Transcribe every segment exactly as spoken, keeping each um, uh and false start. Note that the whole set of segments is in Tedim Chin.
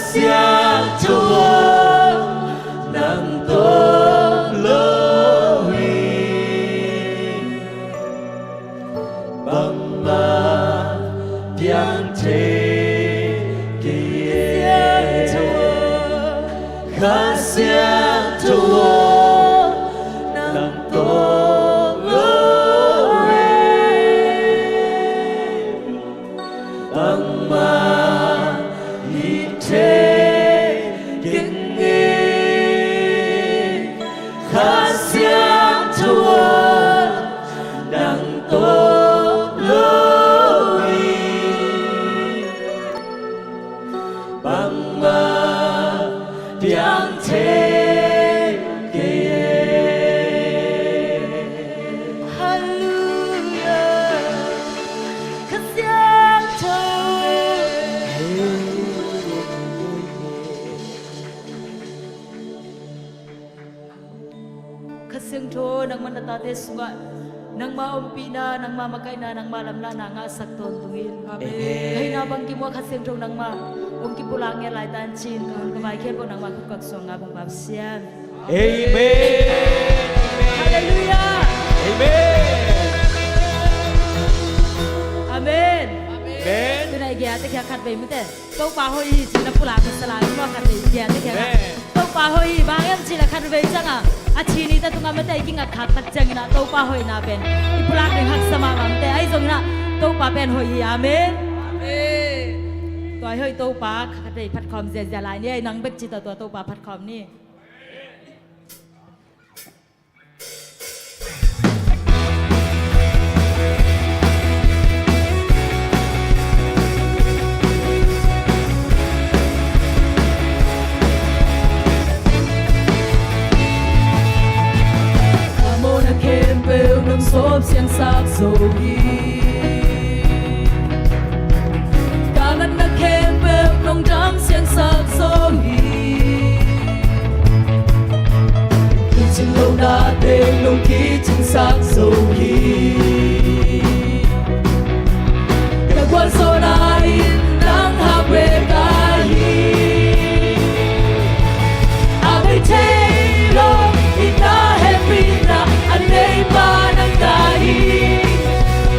Siangtho aw, nang tawh lo hi. Bangmah piang thei kei e. Kha Siangtho aw, nang tawh lo hi. Bangmah hi thei keng e. Kha Siangtho aw, nang tawh lo hi. Bangmah piang thei kei e. Halleluiah. Kha Siangtho. Kha Siangtho, nangmah na tate sungah nangmah ompihna, nangmah makaihna, nangmah lamlahna ngahsak tawntungin. Amen. Amen. Ka hihna bang kimuh a Kha Siangtho nangmah hong kipulak ngiat laitak in, ka hun ka vai khempeuh nangmah khut kak suang ngah bang Pasian. Amen. Halleluiah. Amen. Amen. Amen. Tu-in a i gei-a tekhiat khatvei mite, Topa hoih hi ci-in na pulak masa lai maw, khatvei i gei-a tekhiat khat. Amen. Topa hoih hi, bang hiam cih leh khatvei ciangah a thi nite tungah mite i kingat khak tak ciangin ah Topa hoihna pen i pulak ding haksa mahmah mite. Ahi zongin ah Topa pen hoih hi. Amen. Amen. Tua i hoih Topa khatvei phatkhawm ziazia lai ni. Ei, nang bek ci tawh tua Topa phatkhawm ni. A mawhna khempeuh nong sawp siangsak zo hi. Ka natna khempeuh nong dam siangsak zo hi. Kicing lohnate nong kicingsak zo hi. Ka gualzawhna in nang hang bek ahi. A bei thei lo, i na hehpihna a nei pa nang na hi.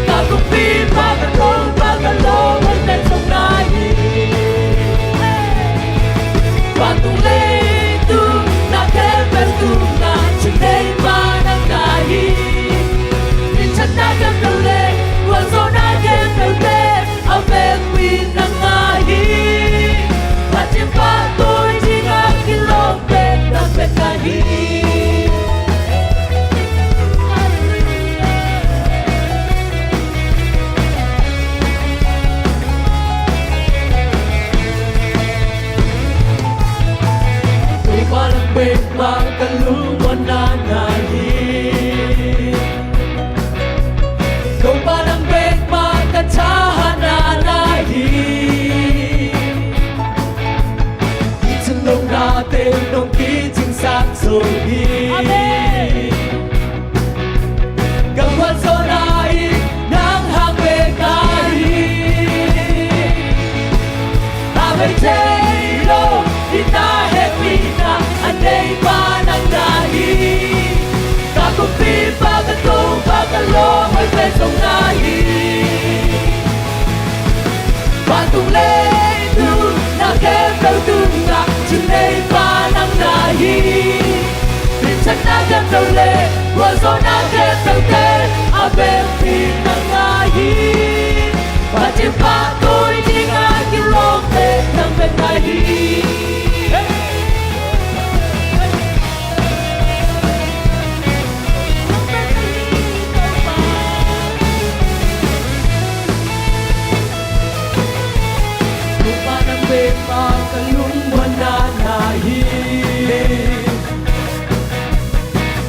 Ka kumpipa, ka Topa, ka lawm hoih pen zong na hi. Vantung leitung na khempeuh tungah cih nei pa nang na hi. Minthanna khempeuh le gualzawhna khempeuhte a vekpi nang na hi. Pahthiang pahtawi dingah kilawm pen nang bek na hi. Topa nang bek mah ka lungmuanna na hi. Topa nang bek mah ka thahatna na hi. Kicing lohnate nong kicingsak zo hi. Amen. Ka gualzawhna in nang hang bek ahi. A bei thei lo, i na hehpihna a nei pa nang na hi. Ka kumpipa, ka Topa, ka lawm hoih pen zong na hi. Vantung leitung na khempeuh tungah cih nei pa nang na hi. Minthanna khempeuh le gualzawhna khempeuhte a vekpi nang na hi. Pahthiang pahtawi dingah kilawm pen nang bek na hi. Topa nang bek mah ka lungmuanna na hi.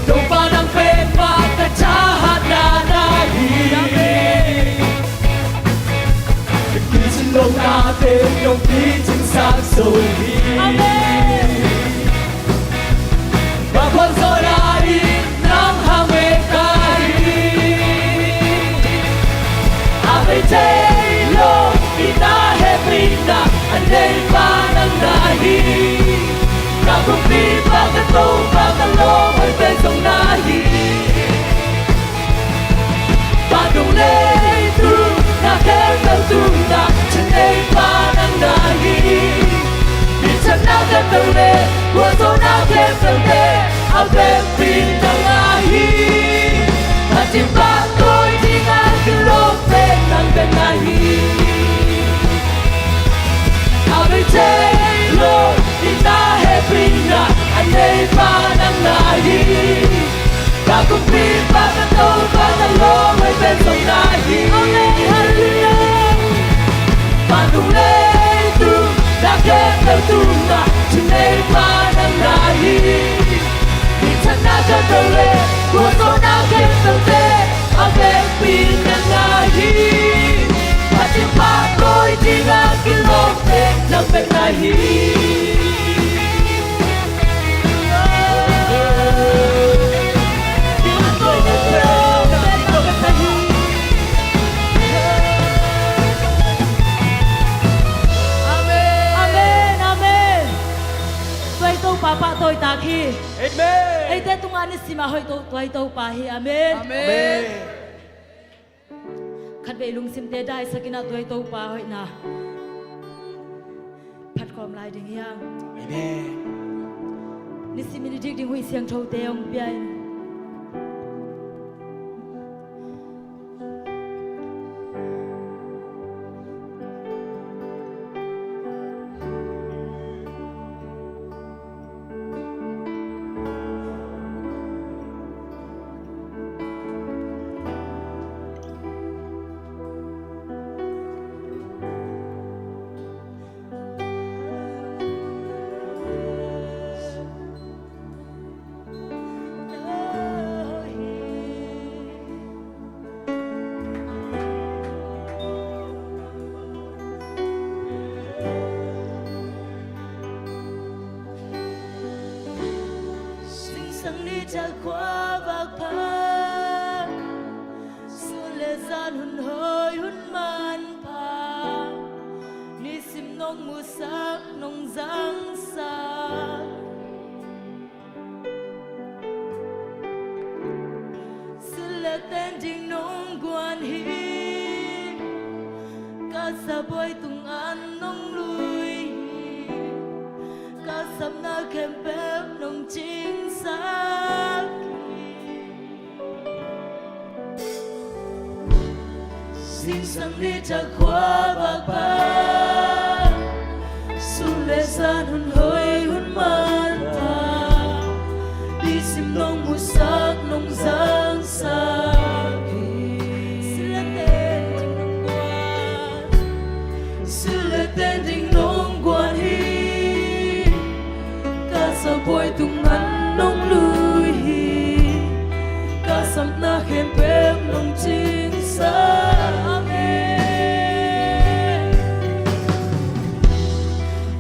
Topa nang bek mah ka thahatna na hi. Kicing lohnate nong kicingsak zo hi. Amen. Ka gualzawhna in nang hang bek ahi. A bei thei lo, i na hehpihna a nei pa nang na Ka kumpipa, ka Topa, ka lawm hoih pen zong na hi. Vantung leitung na khempeuh tungah thuneipa nang na hi. Minthanna khempeuh le gualzawhna khempeuhte a vekpi nang na hi. Phatin pahtawi dingah kilawm pen nang bek na hi. A bei thei lo, i na hehpihna a neipa nang na hi. Ka kumpipa, ka Topa, ka lawm hoih pen zong na hi. Amen. Halleluiah. Vantung leitung na khempeuh tungah thuneipa nang na hi. Minthanna khempeuh le gualzawhna khempeuhte a vekpi nang na hi. Phatin pahtawi dingah kilawm pen nang bek na hi. Amen, amen. Tua i Topa pahtawi tak hi. Amen. Eite tungah nisim a hoih to, tua i Topa hi. Amen. Amen. Khatvei lungsimte daisak in ah tua i Topa hoihna phatkhawm lai ding hi hang. Amen. Nisim in i dik ding Kha Siangthote hong pia in. Zingsang nitak khuavak pha, sun le zan hun hoih hun manpha, nisim nong musak nong zangsak. Sil le ten ding nong guan hi, ka sabuai tung an nong lui hi, ka sapna khempeuh nong cingsak hi. Zingsang nitak khuavak pha, sun le zan hun hoih hun manpha, nisim nong musak nong zangsak hi. Sil le ten ding nong guan, sil le ten ding nong guan hi, ka sabuai tung an nong lui hi, ka sapna khempeuh nong cingsak hi.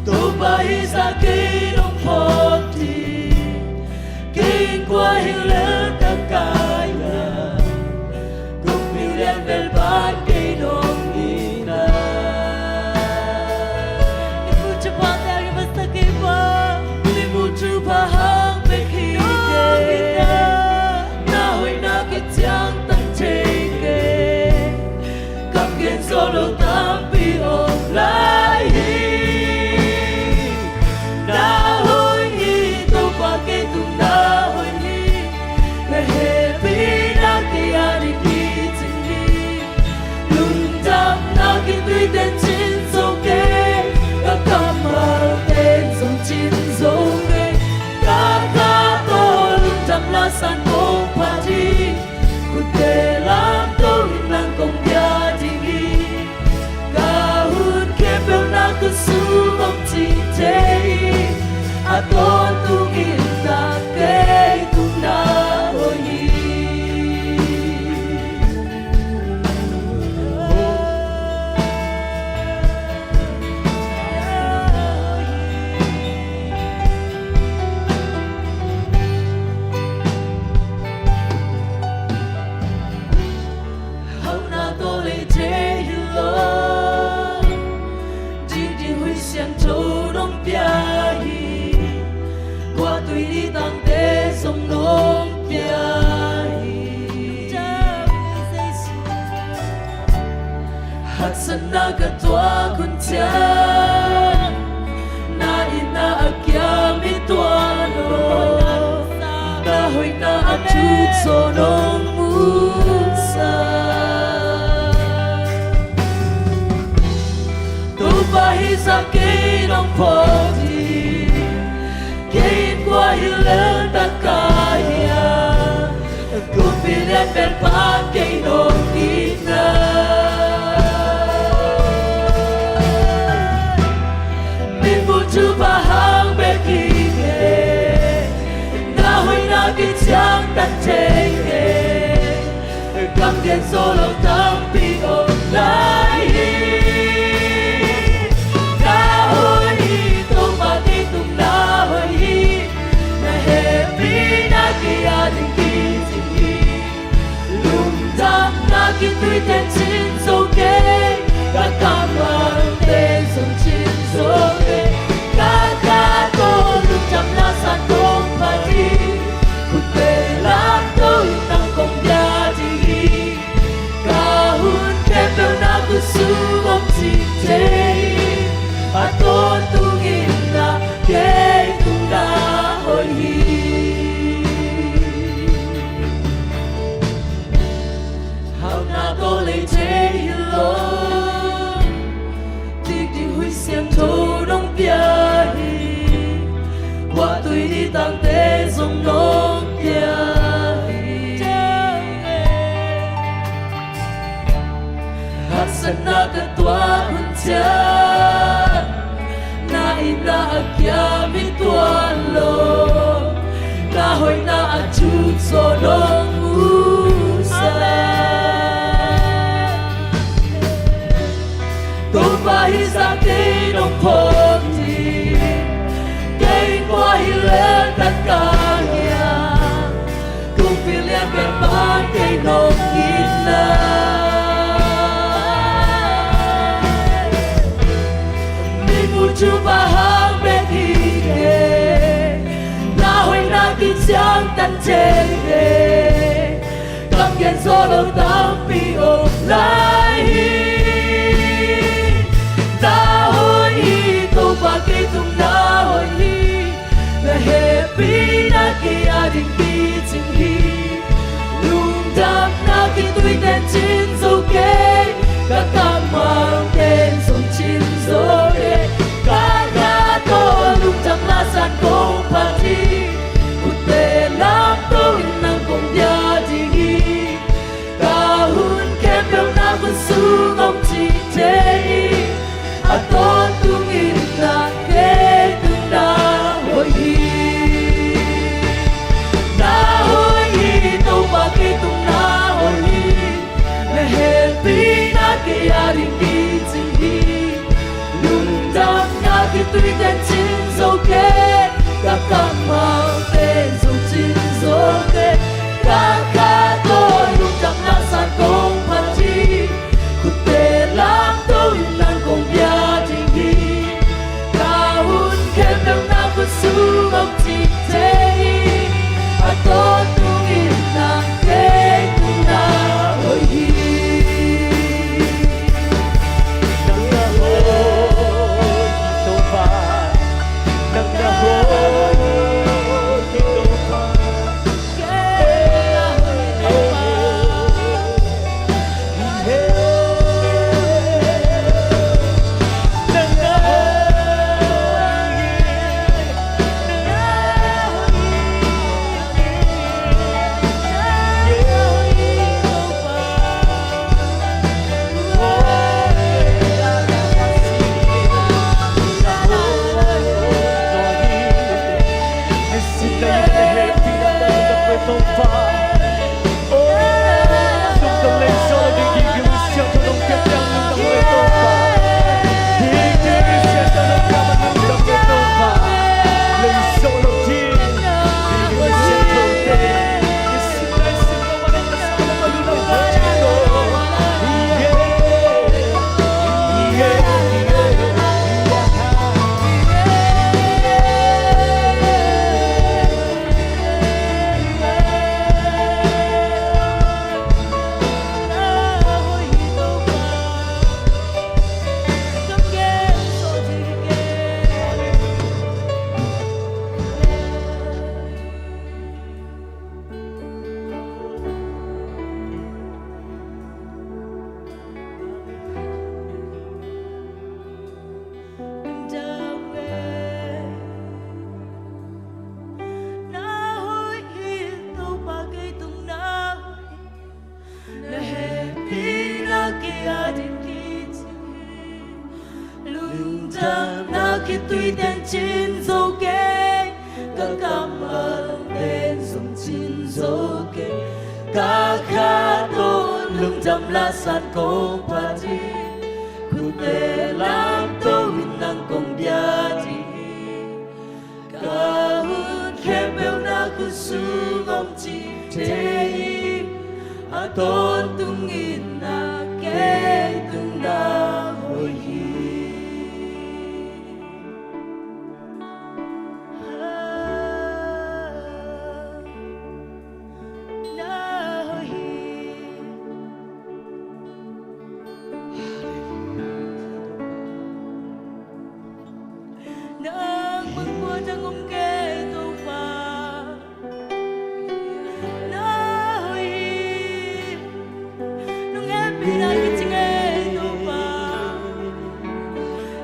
Topa hi zah kei nong phawk ding, kei in kua hiam lel ka kai hiam? Kumpi lian bel pan kei nong itna. Mimu thupha teng i va sa kei pa. Mimu thupha hang bek hi kei. Na hoihna kiciangtan thei kei. Kam gen zo lo tampi om lai hi. Na hoih hi, Topa kei tung na hoih hi. Ka hehpihna kei a ding hi cing hi. Lungdamna kituite cin zo kei. Ka kammalte zong cin zo kei. Ka kha tawh lungdam lasan kong phat hi. Khutte lamto in nang kong bia ding hi. Haksatna ka tuak hun ciang, na itna a kiam hi tuan lo. Na hoihna a thuk zaw nong musak. Topa hi zah kei nong phawk ding. Kei in kua hi lel tak ka hiam? Kumpi lian pen pan kei nong itna. Min bul thupha hang bek hi kei. Na hoihna kiciang tan thei kei. Kam gen zaw lo tampi om lai hi. Na hoih hi, Topa kei tung na hoih hi. Na hehpihna kei a ding kicing hi. Lungdamna kituite cin zo kei. Ka kammalte zong cin zo kei. Ka kha tawh lungdamna san kong phat hi. Khutte lamto in nang kong dia ding hi. Ka hun khempeuh na khut sung om cing thei hi. A tawntung in na kei tung na hoih hi. Hauhna tawh lei thei hi lo. Dik ding huih siangtho nong pia hi. Khuahtui nitangte zong nong pia hi. Haksatna ka tuak hun ciang, na itna a kiam hi tuan lo. Na hoihna a thuk zaw nong musak. Topa hi zah kei nong phawk ding. Kei in kua hi lel tak ka hiam? Kumpi lian pen pan kei nong itna. Min bul thupha hang bek hi kei. Na hoihna kiciang tan thei kei. Kam gen zaw lo tampi om lai hi. Na hoih hi, Topa kei tung na hoih hi. Na hehpihna kei a ding kicing hi. Lungdamna kituite cin zo kei. Ka kammalte zong cin zo kei. Ka kha tawh lungdamna san kong phat hi. Khutte lamto in nang kong dia ding hi. Ka hun khempeuh na khut sung om cing thei hi. A tawntung in na kei tung na hoih hi. Na hoih hi, Topa kei tung na hoih hi. Na hehpihna kei a ding kicing hi. Lungdamna kituite cin zo kei. Ka kammalte zong cin zo kei. Ka kha tawh lungdamna san kong phat hi. Khutte lamto A ding kicing hi. Lungdamna khitui ten cin zo kei, ka kammal ten zong cin zo kei. Ka kha tawh lungdam lasan kong phat hi. Khutte lamto in nang kong bia ding hi. Ka hun khempeuh na khut sung om cih thei hi. A tawntung in na kei tung na hoih hi. Na hoih hi. Nang mangkua dang om kei Topa. Na hoih hi. Nong hehpihna kici ngei Topa.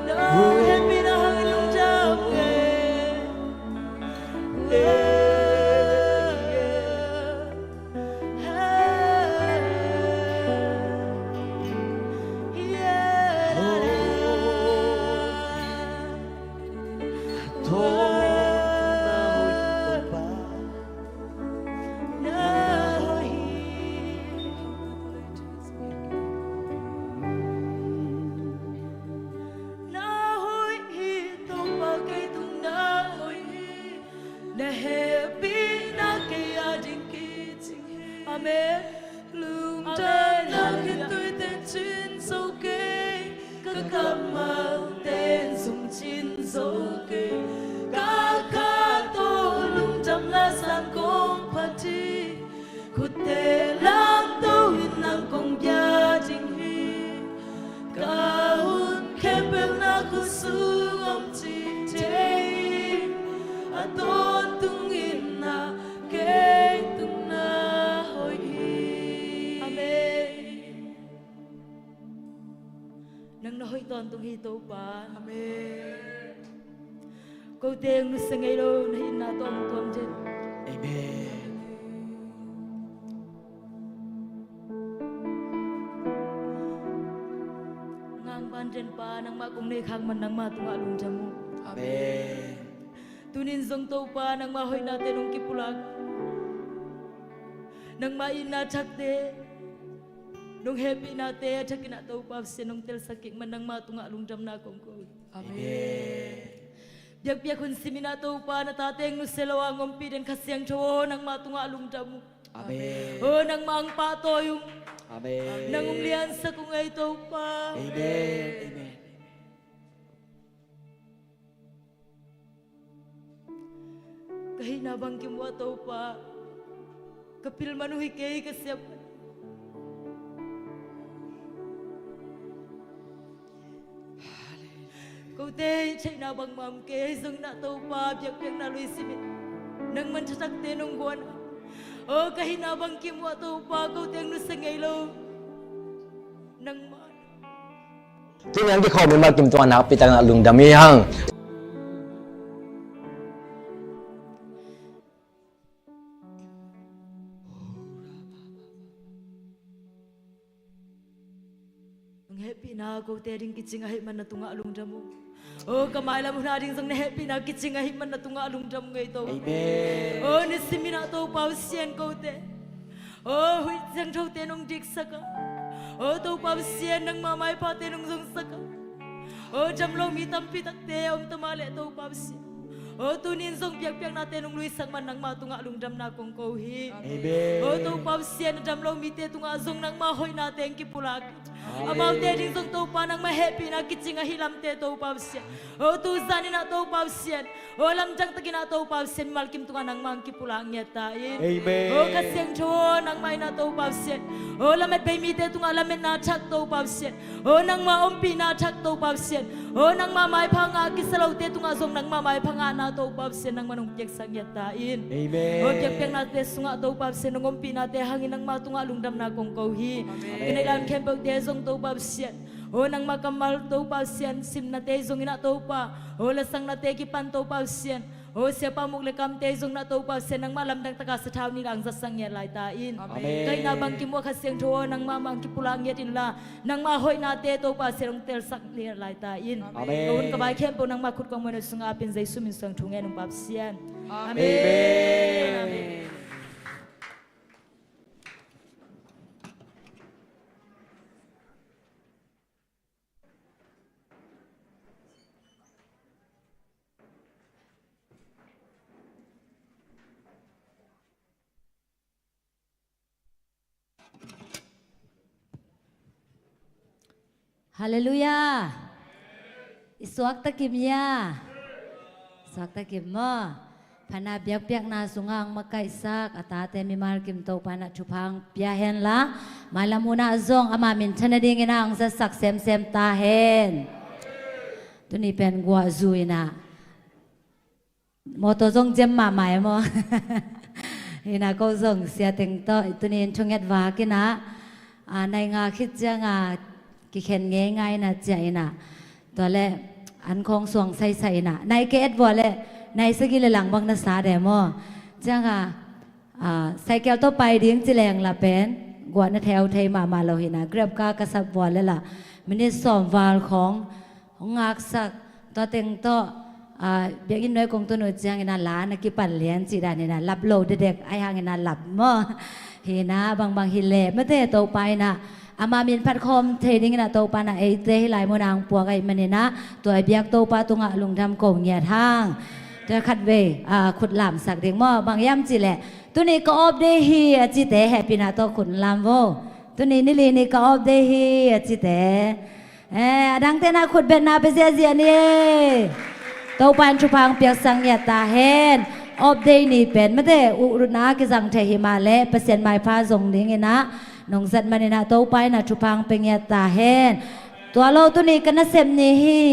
Nong hehpihna hangin lungdam ngei. Na hoih hi Topa, kei tung na hoih hi. Na hehpihna kei a ding kicing hi. Amen. Lungdamna khitui ten cin zo kei, ka kammal ten zong cin zo kei. Ka kha tawh lungdam lasan kong phat hi. Khutte lamto in nang kong bia ding hi. Ka hun khempeuh na khut sung om cih thei hi. A tawntung in na kei tung na hoih hi. Amen. Nang na hoih tawntung hi Topa. Amen. Kote hong nusia ngei lo, na itna tawh hong tuam den. Amen. Ngang ban den Pa, nangmah kong nei khak man nangmah tungah lungdam uh. Amen. Tunin zong Topa, nangmah hoihnate nong kipulak. Nangmah itna thakte, nong hehpihnate a thakin ah Topa Pasian nong telsak kik man nangmah tungah lungdamna kong ko hi. Amen. Biakpiak hun simin ah Topa, na tate hong nusia lo a hong ompih den Kha Siangtho aw, nangmah tungah lungdam uh. Amen. Aw, nangmah hong pahtawi ung. Amen. Nang hong liansak ung ei Topa. Amen. Amen. Ka hihna bangkim uh ah Topa, ka pil man uh hi kei, ka siam. Kote hih theihna bangmah om kei, ahi zongin ah Topa, biakpiakna lui simin nangman thathakte nong guan. Aw, ka hihna bangkim uh ah Topa, kote hong nusia ngei lo. Nangmah. Tuni a kikhawm mi malkim tungah nakpi takin a lungdam hi hang. Nong hehpihna kote a ding kicing ahih man na tungah lungdam ung. Aw, ka mailam hun a ding zong na hehpihna kicing ahih man na tungah lungdam ung ei Topa. Amen. Aw, nisimin ah Topa Pasian kote, aw, huih siangthote nong diksak a, aw, Topa Pasian nangmah maiphate nong zongsak a, aw, damlo mi tampi takte a om ta mah leh Topa Pasian, aw, tunin zong biakpiaknate nong luisak man nangmah tungah lungdamna kong ko hi. Amen. Aw, Topa Pasian, a damlo mite tungah zong nangmah hoihnate hong kipulak. Amen. Amaute ding zong Topa nangmah hehpihna kicing ahih lamte Topa Pasian, aw, tu zanin ah Topa Pasian, aw, lamdang takin ah Topa Pasian, malkim tungah nangmah hong kipulak ngiat ta in. Amen. Aw, Kha Siangtho aw, nangmah in ah Topa Pasian, aw, lametbei mite tungah lametna thak Topa Pasian, aw, nangmah ompihna thak Topa Pasian, aw, nangmah maipha ngah kisa lote tungah zong nangmah maipha ngahna Topa Pasian, nangmah nong piaksak ngiat ta in. Amen. Aw, biakpiaknate sungah Topa Pasian nong ompihnate hangin nangmah tungah lungdamna kong ko hi. Amen. Ka neih lai khempeuhte zong Topa Pasian, aw, nangmah kammal Topa Pasian, simnate zongin ah Topa, aw, lasangnate kipan Topa Pasian, O Siapa, muk le kamte zong na Topa Sia nangmah lamdang taka sathau nih la hong zatsak ngiat lai ta in. Amen. Ka itna bang kimuh a Kha Siangtho aw, nangmah mah hong kipulak ngiat inla, nangmah hoihnate Topa Sia hong telsak ngiat lai ta in. Amen. Ka hun ka vai khempeuh nangmah khut kong muanna sungah apin Jesu min suang thu ngen hong Papa Sia. Amen. Amen. Halleluiah. I suakta kim ia. Suakta kim maw. Phatna biakpiakna sungah hong makaihsak a tate mimal kim Topa in ah thupha hong pia henla, mailam hun ah zong ama minthan nadingin ah hong zatsak semsem ta hen. Tuni pen guah zu in ah, mawtaw zong jam mahmah e maw. Hi in ah ko zong sia teng tawh tuni in thunget vak in ah, a, nai nga khit ciang a kikhen ngeingai in ah ciah in ah, tua leh an khawng suang saisai in ah, nai ke et vua leh nai sagih le lang bang na sa de maw. Ciang a, a, cycle tawh pai ding ci leng la pen guah na theu thei mahmah lo hi in ah, Grab car ka sap vua leh la minit sawm val khawng hong ngaksak. Tua teng tawh, a, biakinn nuai kong tun uh ciangin ah la na kipan lian cih dan in ah lap lo dedek, ahi hangin ah lap maw. Hi in ah bangbang hi leh mate Topa in ah ama min phat khawm thei dingin ah Topa in ah eite hih lai mun ah hong puak ahih manin ah tua i biak Topa tungah lungdam ko ngiat hang. Tua khatvei, a, khut lamsak ding maw, bang hiam cih leh tuni ka off day hi a cite hehpihna tawh khut lam vo. Tuni ni li ni ka off day hi a cite. Eh, a dangte in ah khut betna pia ziahziah ni. Topa in thupha hong piaksak ngiat ta hen. Off day ni pen mate uhrutna a kizang thei hi mah leh Pasian maipha zong dingin ah nong zat manin ah Topa in ah thupha hong pia ngiat ta hen. Tua lo tuni ka nasep ni hi.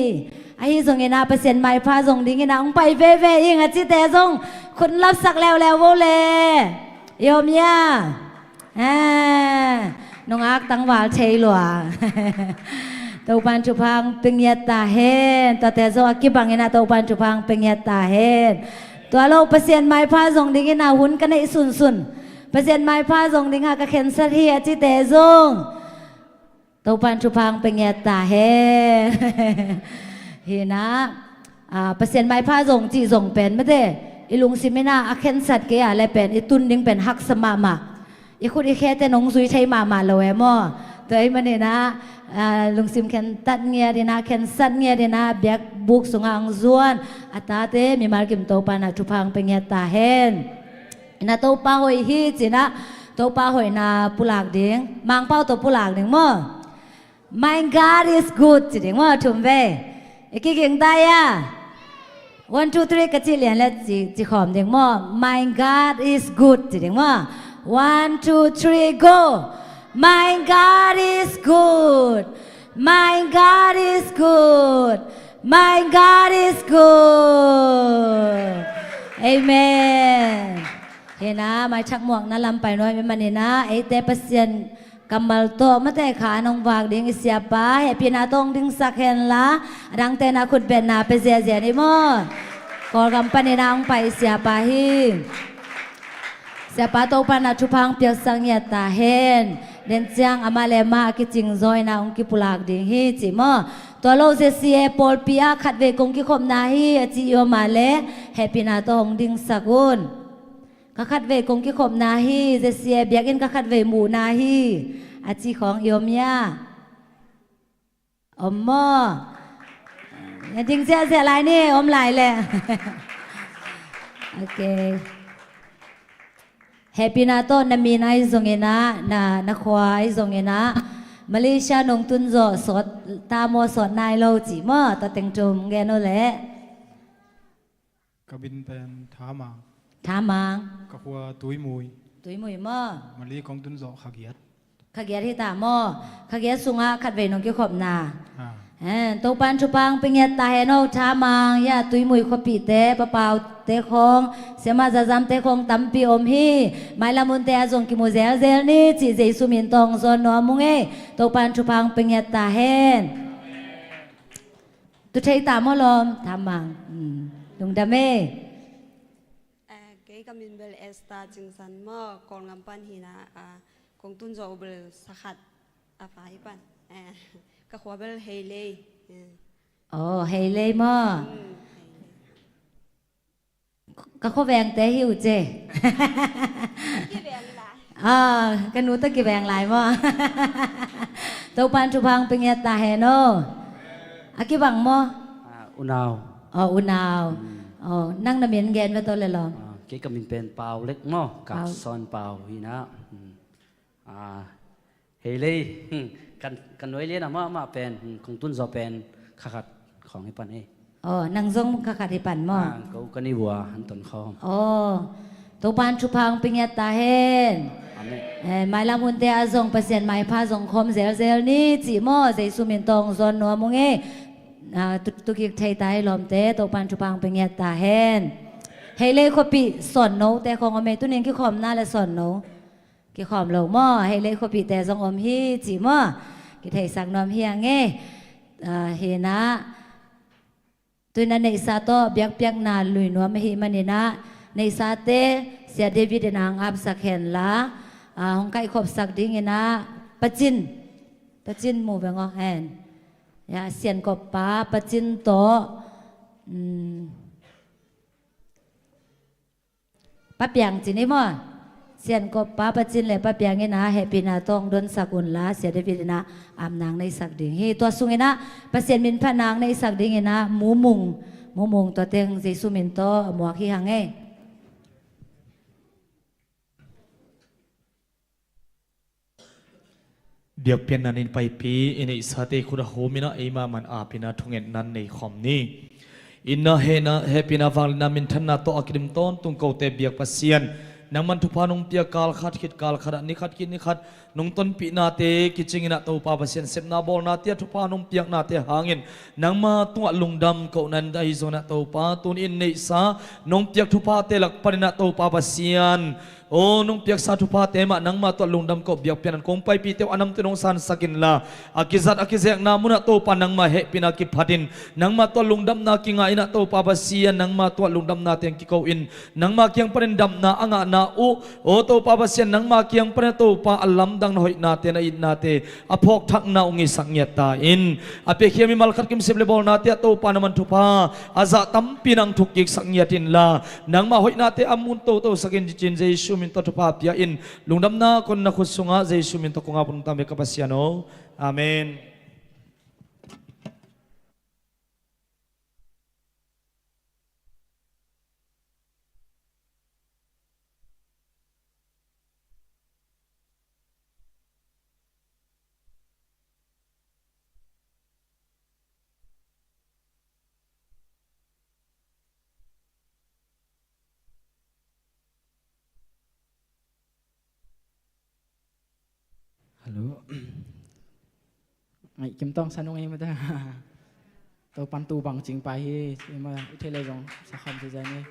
Ahi zongin ah Pasian maipha zong dingin ah hong pai veve ing a cite zong khut lapsak leuleu vo le. I om ia. Eh, nungak tangval thei lua. Topa in thupha hong pia ngiat ta hen. Tuate zong a kibangin ah Topa in thupha hong pia ngiat ta hen. Tua lo Pasian maipha zong dingin ah hun ka neih sunsun, Pasian maipha zong dingah ka khensat hi a cite zong Topa in thupha hong pia ngiat ta hen. Hi in ah, a, Pasian maipha zong cih zong pen mate i lungsim in ah a khensat kei a leh pen i tun ding pen haksa mahmah. I khut i khete nong zui thei mahmah lo e maw. Tua ahih manin ah, a, lungsim khentat ngiat in ah, khensat ngiat in ah biakbuk sungah hong zuan a tate mimal kim Topa in ah thupha hong pia ngiat ta hen. In ah Topa hoih hi ci in ah Topa hoihna pulak ding, Mangpau tawh pulak ding maw. My God is good ci ding maw, thum vei. I kiging ta ia. One, two, three ka cih lian leh ci, ci khawm ding maw. My God is good ci ding maw. One, two, three, go. My God is good. My God is good. My God is good. Amen. Hi in ah maithak muakna lam pai nuam ahih manin ah eite Pasian kammal tawh mate kha an hong vak ding i siapa hehpihna tawh hong dingsak henla, a dangte in ah khut betna pia ziahziah ni maw. Kawlgam panin ah hong pai i siapa hi. Siapa Topa in ah thupha hong piaksak ngiat ta hen. Den ciang amah le amah a kicing zaw in ah hong kipulak ding hi ci maw. Tua lo Z C A pawlpi ah khatvei kong kikhopna hi a ci i om a leh hehpihna tawh hong dingsak un. Ka khatvei kong kikhopna hi, Z C A biakinn ka khatvei muhna hi a ci khawng i om ia. Om maw. Ding ziahziah lai ni, om lai leh. Ok. Hehpihna tawh na min ahi zongin ah, na, na khua ahi zongin ah, Malaysia nong tun zawh sawt ta maw, sawt nai lo ci maw, tua teng thum gen uh leh. Ka min pen Tha Mang. Tha Mang. Ka khua Tuimui. Tuimui maw. Mali kong tun zawh kha giat. Kha giat hi ta maw. Kha giat sungah khatvei nong kikhopna. Ah. Eh, Topa in thupha hong pia ngiat ta hen aw, Tha Mang, ia Tuimui khuapihte, Papaute khawng, Siamah Zazamte khawng tampi om hi. Mailam hunte ah zong kimu zelzel ni cih Jesu min tawh hong zawn nuam ung ei. Topa in thupha hong pia ngiat ta hen. Tu thei ta maw lawm, Tha Mang. Hmm. Lungdam e. Min bel Esther Cingsan maw, Kawlngam pan hi-in ah, kong tun zawh uh bel sa khat a fa hi pan. Eh, ka khua bel Heilei. Eh. Aw, Heilei maw? Hmm, Heilei. Ka khuavengte hi uh ce. Kiveng lai. Ah, ka nu tawh kiveng lai maw? Topa'n thupha hong pia ngiat ta hen aw. A kibang maw? Ah, unau. Aw, unau. Hmm. Aw, nang na min gen ve tawh le lawm. Ah, kei ka min pen Pau Lek maw? Pau. Kakson Pau hi-in ah. Hmm. Ah, Heilei, hmm, kan, kan nuai lian a mahmah pen, hmm, kong tun zawh pen kha khat khawng hi pan hi. Aw, nang zong kha khat hi pan maw? Ah, ko ka ni vua, an ton khawm. Aw, Topa'n thupha hong pia ngiat ta hen. Amen. Eh, mailam hunte ah zong Pasian maipha zong khawm zelzel ni cih maw, Jesu min tawh hong zawn nuam ung ei. Ah, tu, tu kik thei ta hi lawmte, Topa'n thupha hong pia ngiat ta hen. Heilei khuapi sawnnote khawng om ei, tuni-in kikhawmna le sawnno. Kikhawm lo maw, Heilei khuapite zong om hi cih maw. Kitheisak nuam hi hang e. Ah, hi-in ah. Tu-in ah neihsa tawh biakpiakna lui nuam ahih manin ah, neihsate Sia David in hong apsak hen la, ah, hong kaihkhopsak dingin ah, Pa Cin. Pa Cin mu veng aw hen. Ya, Siankop pa, Pa Cin tawh. Hmm. Pa Piang ci ni maw? Siankop pa, Pa Cin le Pa Piang in ah hehpihna tawh hong donsak un la, Sia David in ah apna hong neihsak ding hi. Tua sungin ah Pasian min phatna hong neihsak dingin ah Mu Mung, Mu Mung tua teng Jesu min tawh a muak hi hang e. Biakpiakna in paipi, i neihsate khut a hawm in ah eimah man aap in ah thungetna nei khawm ni. Itna, hehna, hehpihna, vangliatna, minthanna tawh a kidim tawntung kote biak Pasian, nangman thupha nong piak kal khat khit kal khat ah, ni khat khit ni khat nong tonpihnate kicing in ah Topa Pasian, sepna bawlnate ah thupha nong piaknate hangin nangma tungah lungdam kohna in, ahi zongin ah Topa, tuni-in neihsa nong piak thuphate lak panin ah Topa Pasian, aw, nong piaksa thuphate mah nangma tungah lungdam koh biakpiakna in kong paipite uh a namte nong sansak inla, a kizat a kizekna munah Topa nangma hehpihna kiphatin, nangma tungah lungdamna kingah in ah Topa Pasian, nangma tungah lungdamna teng kiko-in, nangma kiang panin damna a ngahna uh, aw Topa Pasian, nangma kiang panin ah Topa a lamdang na hoihnate, na itnate a phawkthakna uh ngeisak ngiat ta in. A piakhia mimal khat kimsip le bawlnate ah Topa nangman thupha a zah tampi nang thukkiksak ngiat inla, nangma hoihnate a mun totosak in, ci-in Jesu min tawh thupha pia in, lungdamna kong na khut sungah Jesu min tawh kong ap nong tam hi ka Pasian aw. Amen. Hallo. Ngaih kim tawng sa nung ei mata. Topan tu bang cing pai hi, ima i thei le zong sa kham si zai ni.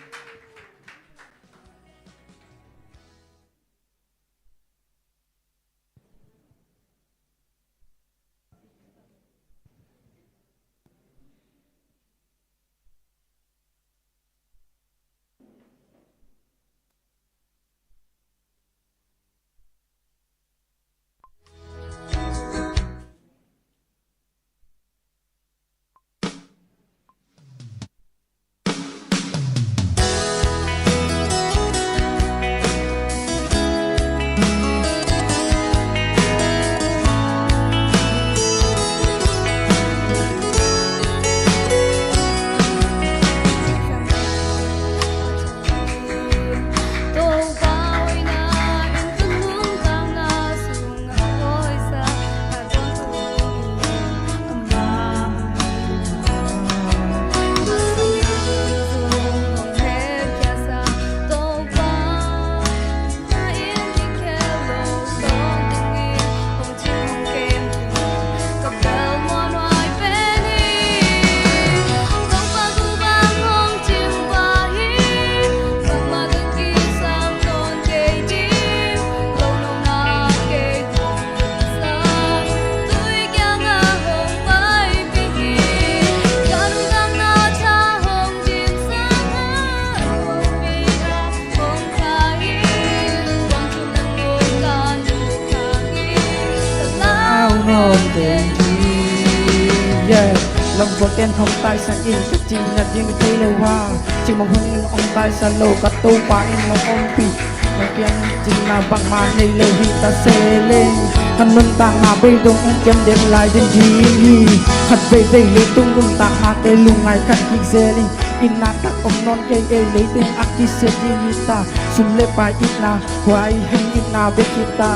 Bangbuaten hong taisan in ka cihna ding thei lo a, cimawh hun in hong taisan lo ka Topa in hong ompih. Hong pian cihna bangmah nei lo hi ta se leng, ka nuntakna bei dong hong kiam den lai den ding hi. Khat veivei leitung nuntaknate lungngai khat kik zel in, itna tak om nawn kei ei leitung a kisia ding hi ta. Sum le pai itna, huai heng itna bek hi ta.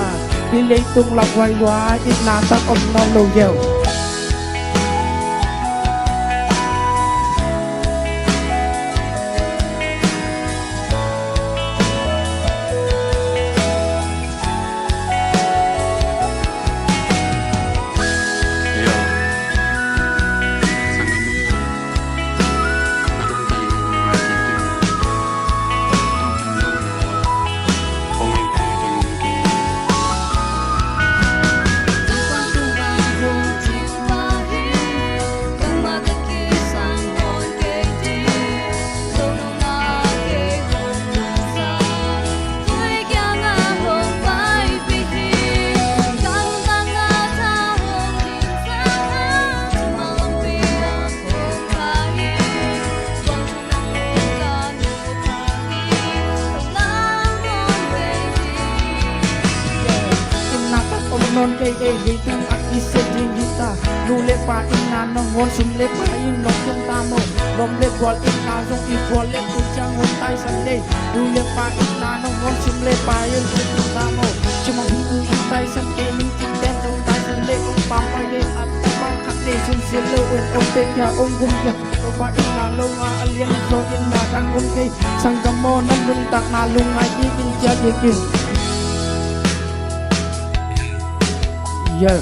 Hih leitung lakhuai lua itna tak om nawn lo yeu. Itna tak om nawn kei ei leitung a kisia ding hi ta. Nu le pa itna nangawn sum le pai in nong tung ta maw? Lawm le gual itna zong i gual le tun ciang hong taisan lei. Nu le pa itna nangawn sum le pai in nong tung ta maw? Cimawh hun in taisan kei ning cihten zong taisan lei. Ong pampai lei a tapa khat nei sum sil lo en ong pek hia ong gum hia. Topa itna lo a a lian zaw itna dang om kei. Sanggam aw, na nuntakna lungngai kik in, ciah kik in. Yeah.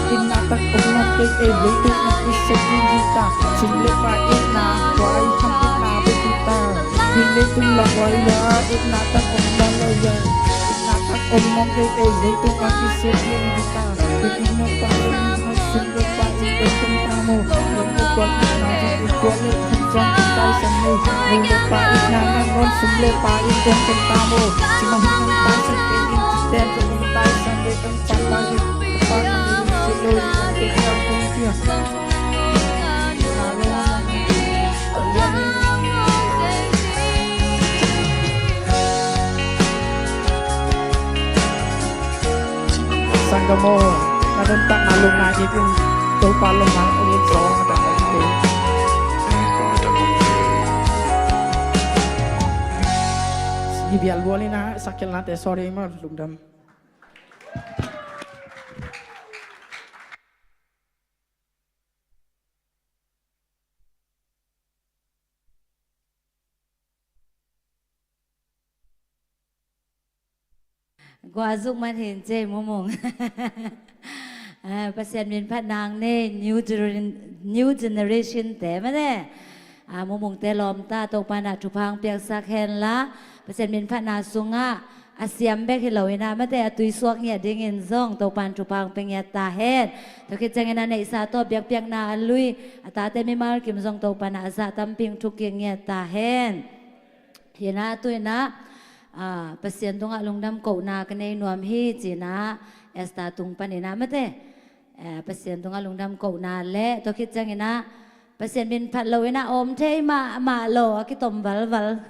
Itna tak om nawn kei ei leitung a kisia ding hi ta. Sum le pai itna, huai hang itna bek hi ta. Hih leitung lakhuai lua itna tak om nawn lo yeu. Itna tak om nawn kei ei leitung a kisia ding hi ta. Hih itna tak om nawn sum le pai in dong ken ta maw? Lawm le gual itna zong i gual le tun ciang taisan lei. Nu le pa itna nangawn sum le pai in dong ken ta maw? Cimawh hun in taisan kei ning cihten zong in taisan lei. Sanggam aw, na nuntakna lungngai kik in. Topa lungdam ong it zaw a dang om kei. Hi bial bual in a, sak khial nate sorry maw, lungdam. Guah zuk man hin cei mumung. Ah, Pasian min phat nang nei, new gener-, new generation te mane. Ah, mumungte lawm ta, Topa na thupha hong piaksak hen la, Pasian min phatna sungah a siam bek hi lo in a, mate a tuisuak ngiat dingin zong Topan thupha hong pia ngiat ta hen. Tua khit ciangin a neihsa tawh biakpiakna a lui a tate mimal kim zong Topan a zah tampi hong thuk kik ngiat ta hen. Hi in a tu in a, ah, Pasian tungah lungdam kohna ka nei nuam hi ci in a, Esther tung panin a mate. Eh, Pasian tungah lungdam kohna le tua khit ciangin a Pasian min phat lo in a om thei mahmah lo a kitom valval.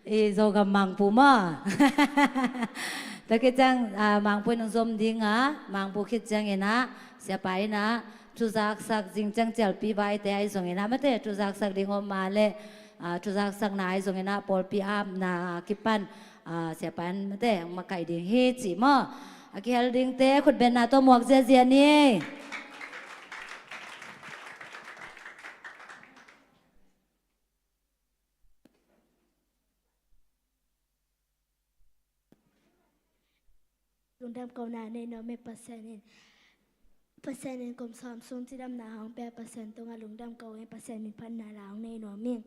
I Zogam Mangpu maw? Tua khit ciang, ah, Mangpu in hong zom ding a, Mangpu khit ciangin a siapa in a thuzaksak zing ciang cialpi vaite ahi zongin a mate thuzaksak ding om mah le, ah, thuzaksakna ahi zongin a pawlpi apna kipan, ah, siapa in mate hong makaih ding hi ci maw? A kihel dingte khutbetna tawh muak ziazia ni. Lungdam kohna nei nuam e. Pasian in, Pasian in kum sawm sung cidamna hong pia Pasian tungah lungdam ko e. Pasian min phatna la hong nei nuam ing.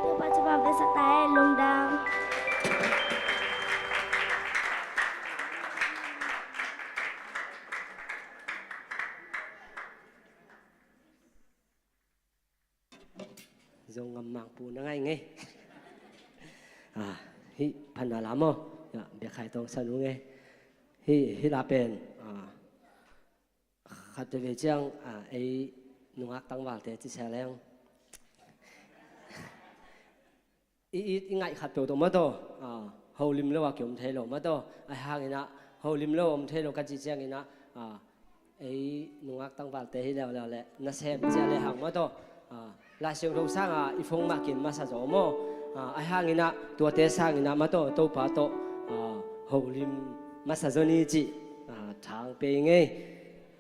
Topa, Topa, besa tai lungdam. Zong ngam mangpu na ngai ngei. Ah, hih phatna la maw. Ya, biakhai tawng san u ngei. Hih, hih la pen, ah, khat veve ciang, ah, ei nungak tangvalte ci sia leng. I, i, i ngaih khat peuh tawh mataw, ah, holim lo a kiom thei lo mataw. Ahi hanginah holim lo om thei lo ka cih cianginah, ah, ei nungak tangvalte hi leuleu le nasem ciah le hang mataw, ah, Lai Siangtho sanga i phone mah kin masa zaw maw. Ah, ahi hanginah tuate sanginah mataw Topa tawh, ah, holim masa zaw ni cih, ah, thang pei ngei.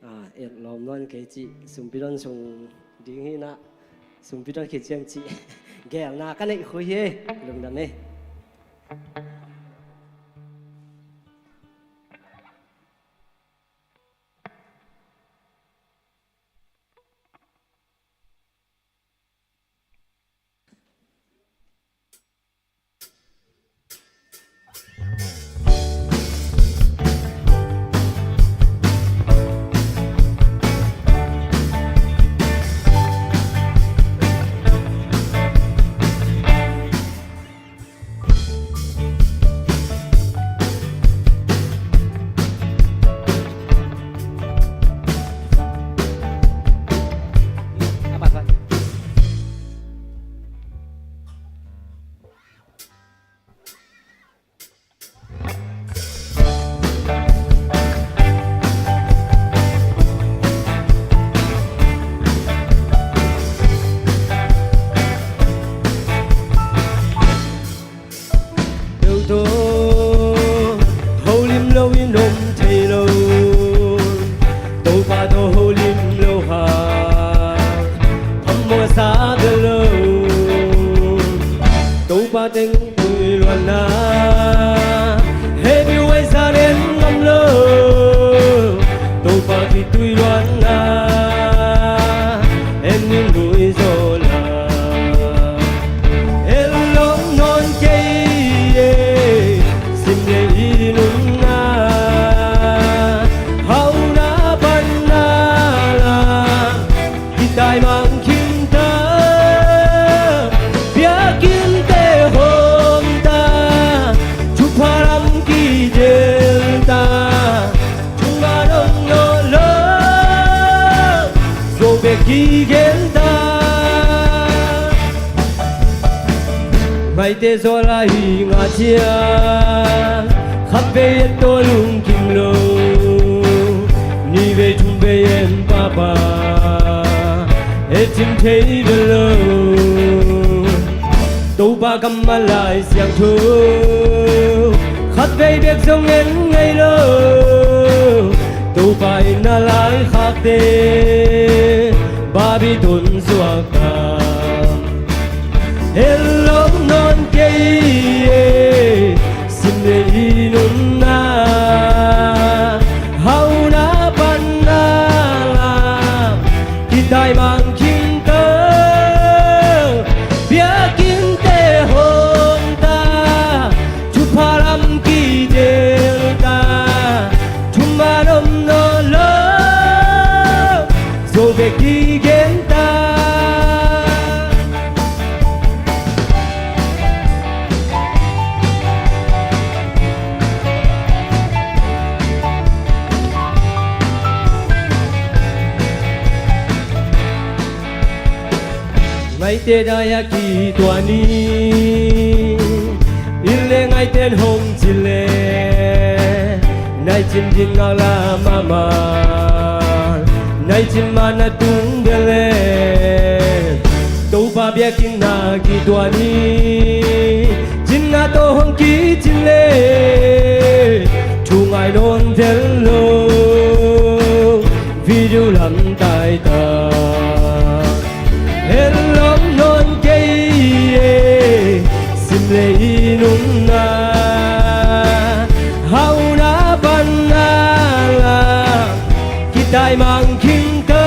Ah, et lawm nawn kei cih, sumpi don sung ding hinah, sumpi don khit ciang cih gelna ka neih khui hi. Lungdam hi. Tui luanna, hemi huaisa nen ngam lo. Topa khitui luanna, hemi nui zawla. Hel lawm nawn kei e, sim le i nunna. Hauhna panna la, kitaimang khinta, biakinnte hawmta, thupha lam kidelta, thuman om nawn lo, zo bek kigenta. Ngaihte zaw lai hi ngah ciang, khatvei et tawh lungkim lo. Nihvei thumvei en pahpah, et cin thei bel lo. Topa kammal Lai Siangtho, khatvei bek zong en ngei lo. Topa in a laikhakte, Babilon suakta. Hel lawm nawn kei e, sim le i nunna. Hauhna panna la, kitaimang khinta, biakinnte hawmta, thupha lam kidelta, thuman om nawn lo, zo bek kigenta. Ngaihte dai a kituah ni, in le ngaihten hong cih le, naicin ding ngak la mahmah, naicin man a tung bel e. Topa biakinnah kituah ni, cinna tawh hong kicin le, thu ngai nawn zel lo, video lam taitak. Hel lawm nawn kei e, sim le i nunna. Hauhna panna la, kitaimang khinta,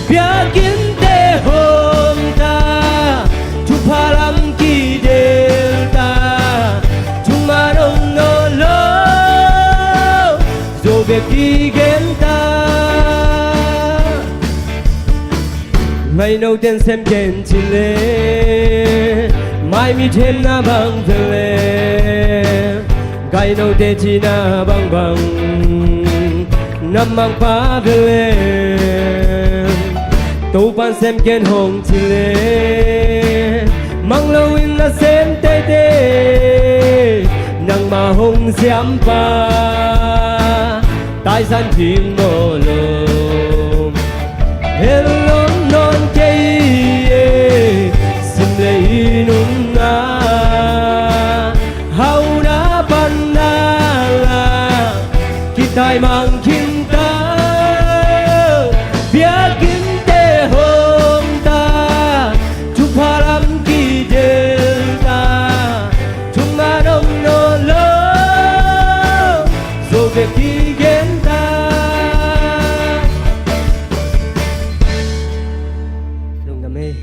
biakinnte hawmta, thupha lam kidelta, thuman om nawn lo, zo bek kigenta. Ngaihnoten sem ken cih le, mai mi themna bang bel e, gainote cihna bangbang na mang pah bel e. Topan sem ken hong cih le, mang loin na sem teitei, nangmah hong siampa, taisan ding mawh lo. Hel lawm nawn kei e, sim le i nunna. Hauhna panna la, kitaimang khinta, biakinnte hawmta, thupha lam kidelta, thuman om nawn lo, zo bek kigenta. Lungdam ei.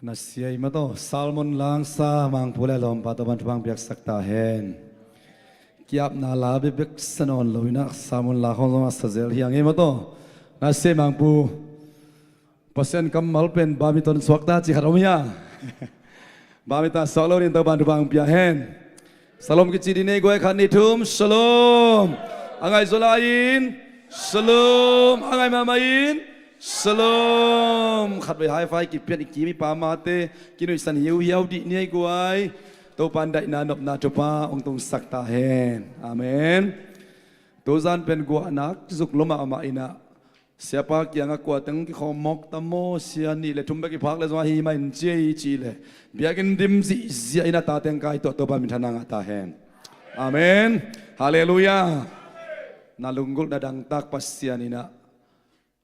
Na sia i mataw, Salmon langsa Mangpu le lawmpa tawh ban thupha piaksak ta hen. Kiapna la bekbek sa nawn lo inah Salmon la khawng zong a sa zel hi a ngei mataw. Na sia i Mangpu. Pasian kammal pen bamiton suakta ci khat om hi a. Bamiton suak lo nin tawh ban thupha pia hen. Salom kici dih nei guai, khat nih thum, Salom. A ngai zaw lai-in, Salom. A ngai mahmah in, Salom. Khatvei high five kipian i kim i pamate kinuihsan hiauhiau dih nei guai. Topan daihna nopna thupha hong tungsak ta hen. Amen. Tuzan pen guahnak zuk lua mahmah inah Siapa kiangah kua teng kikhawm mawk tam maw, sia nih le thum bek i phak le zong ahi mah in ci ei cih leh, biakinn dim zihziah in a ta teng kai tuah Topa minthanna ngah ta hen. Amen. Halleluiah. Na lunggulhna dangtak Pasian in ah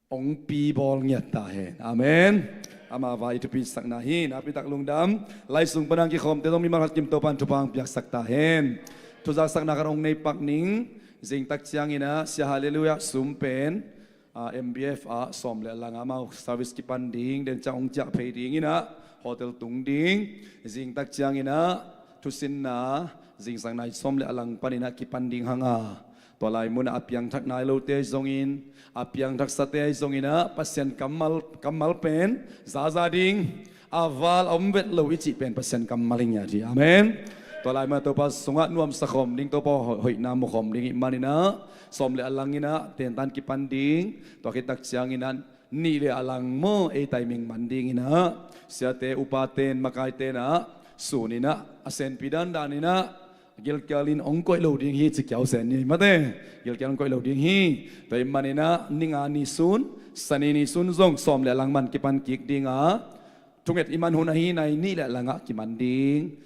hong pi bawl ngiat ta hen. Amen. Ama vai i thupi sakna hi. Nakpi tak lungdam. Lai sung pan a kikhawmte zong mimal khat kim Topa in thupha hong piaksak ta hen. Thuzak sakna khat hong nei pak ning. Zingtak ciangin ah sia Halleluiah sum pen ah, M B F ah sawm le a lang ah amau service kipan ding, den ciang hong ciah phei ding in ah hotel tung ding. Zingtak ciangin ah thusinna zingsang nai sawm le a lang panin ah kipan ding hang a, tua lai mun ah a piangthak nai lote zongin, a piangthaksate zongin ah Pasian kammal, kammal pen zaza ding. A val a om vet lo i cih pen Pasian kammal hi ngiat hi. Amen. Tua lai mah Topa sungah nuamsa khawm ding, Topa hoihna mu khawm ding i hih manin ah sawm le a lang in ah tentan kipan ding. Tua khit tak ciangin ah nih le a lang maw, ei timing man ding in ah siate upaten makaiten ah sun in ah a senpi dandan in ah gilkial in hong koih lo ding hi ci kiau sen ni mate. Gilkial hong koih lo ding hi. Tua i hih manin ah ni nga ni sun, Sani ni sun zong sawm le a lang man kipan kik ding a, thunget i man hun ahi nai nih le a lang ah kiman ding.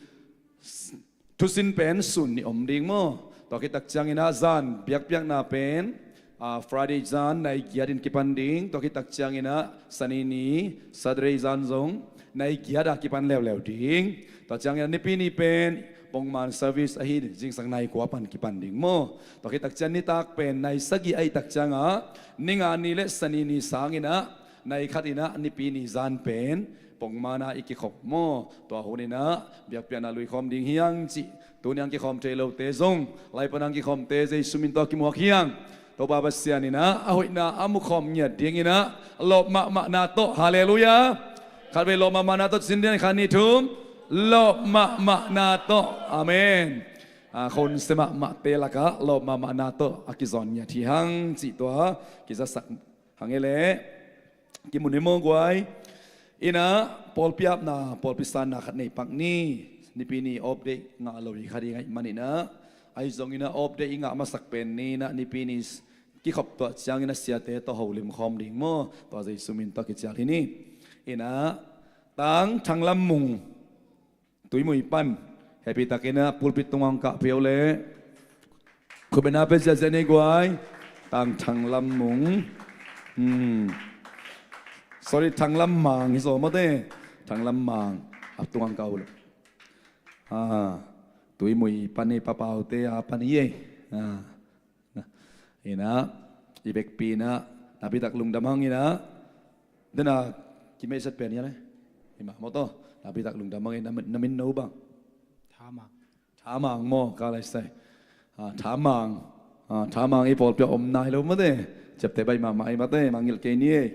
Thusin pen sun nih om ding maw. Tua khit tak ciangin ah zan biakpiakna pen ah, Friday zan nai giat in kipan ding. Tua khit tak ciangin ah Sani ni, Saturday zan zong nai giat ah kipan leuleu ding. Tua ciangin ah Nipi ni pen pongman service ahi zingsang nai kua pan kipan ding maw. Tua khit tak ciang nitak pen nai sagih ahih tak ciangah ni nga ni le Sani ni sangin ah nai khat in ah Nipi ni zan pen pongman ah i kikhop maw. Tua hun in ah biakpiakna lui khawm ding hi hang cih, tuni a kikhawm thei lote zong lai pan a kikhawmte Jesu min tawh kimuak hi hang. Topa Pasian in ah a hoihna a mu khawm ngiat ding in ah lawp mahmahna tawh. Halleluiah. Khatvei lawp mahmahna tawh cin ding, khat nih thum. Lawp mahmahna tawh. Amen. Ah, khonse mahmahte lakah lawp mahmahna tawh a kizawn ngiat hi hang cih tua kizasak hang e leh. Kimu ni maw guai. In ah pawlpi apna, pawlpi sanna khat nei pak ni. Nipi ni off day ngah lo hi kha ding ahih manin ah, ahi zongin ah off day i ngah masak pen ni in ah Nipi ni kikhop tuah ciangin ah siate tawh holim khawm ding maw. Tua Jesu min tawh kicial hi ni. In ah Tang Thang Lam Mung, Tuimui pan, hehpih takin ah pulpit tungah hong kah peuh leh. Khutbetna pia ziahziah ni guai. Tang Thang Lam Mung. Hmm. Sorry, Thang Lam Mang hi zaw mawte. Thang Lam Mang a tungah hong kah uh leh. Ah, Tuimui pan hi, Papaute a pan hi ei. Ah. In ah i vekpi in ah nakpi tak lungdam hang in ah. Den a kimeset pen hi a le. Hi mah maw taw. Nakpi tak lungdam hang in ah, na min no bang? Tha Mang. Tha Mang maw, ka lai sai. Ah, Tha Mang. Ah, Tha Mang i pawlpi ah om nai lo mawte. Ciapteh baih mahmah ei mawte, mangngilh kei ni ei.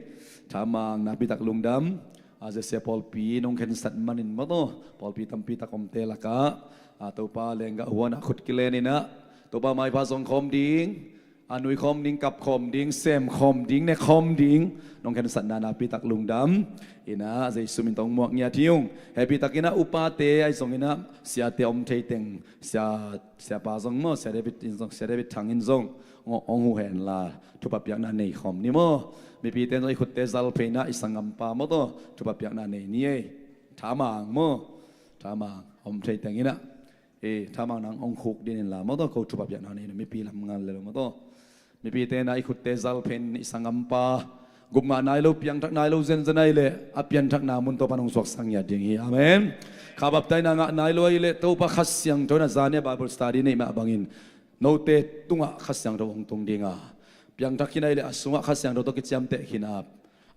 Tha Mang nakpi tak lungdam. Ah, zia sia pawlpi nong khensat manin maw taw, pawlpi tampi tak omte lakah ah, Topa lenggah huan ah khut kilen in ah Topa maipha zong khawm ding, a nui khawm ding, kap khawm ding, sem khawm ding, ne khawm ding, nong khensatna nakpi tak lungdam. In ah Jesu min tawh hong muak ngiat hi ung. Hehpih takin ah upate ahi zongin ah siate om thei teng, sia, siapa zong maw, sia David in zong, sia David Thang in zong hong, hong huh hen la, thupha piakna nei khawm ni maw. Mipite in zong i khutte zal phei in ah i sanggampa maw taw, thupha piakna nei ni ei. Tha Mang maw. Tha Mang om thei teng in ah. Eh, Tha Mang nang hong khuk ding in la maw taw, ko thupha piakna nei, mipi lam ngal le lo maw taw. Mipite in ah i khutte zal phei in i sanggampa, gup ngah nai lo, piangthak nai lo zenzen ahih leh a pianthakna mun Topa in hong suaksak ngiat ding hi. Amen. Kha baptisena ngah nai lo ahih leh Topa Kha Siangtho in ah zan ni a Bible study neih mah bangin note tungah Kha Siangtho hong tung ding a, piangthak khin ahih leh a sungah Kha Siangtho tawh kiciamteh khin a,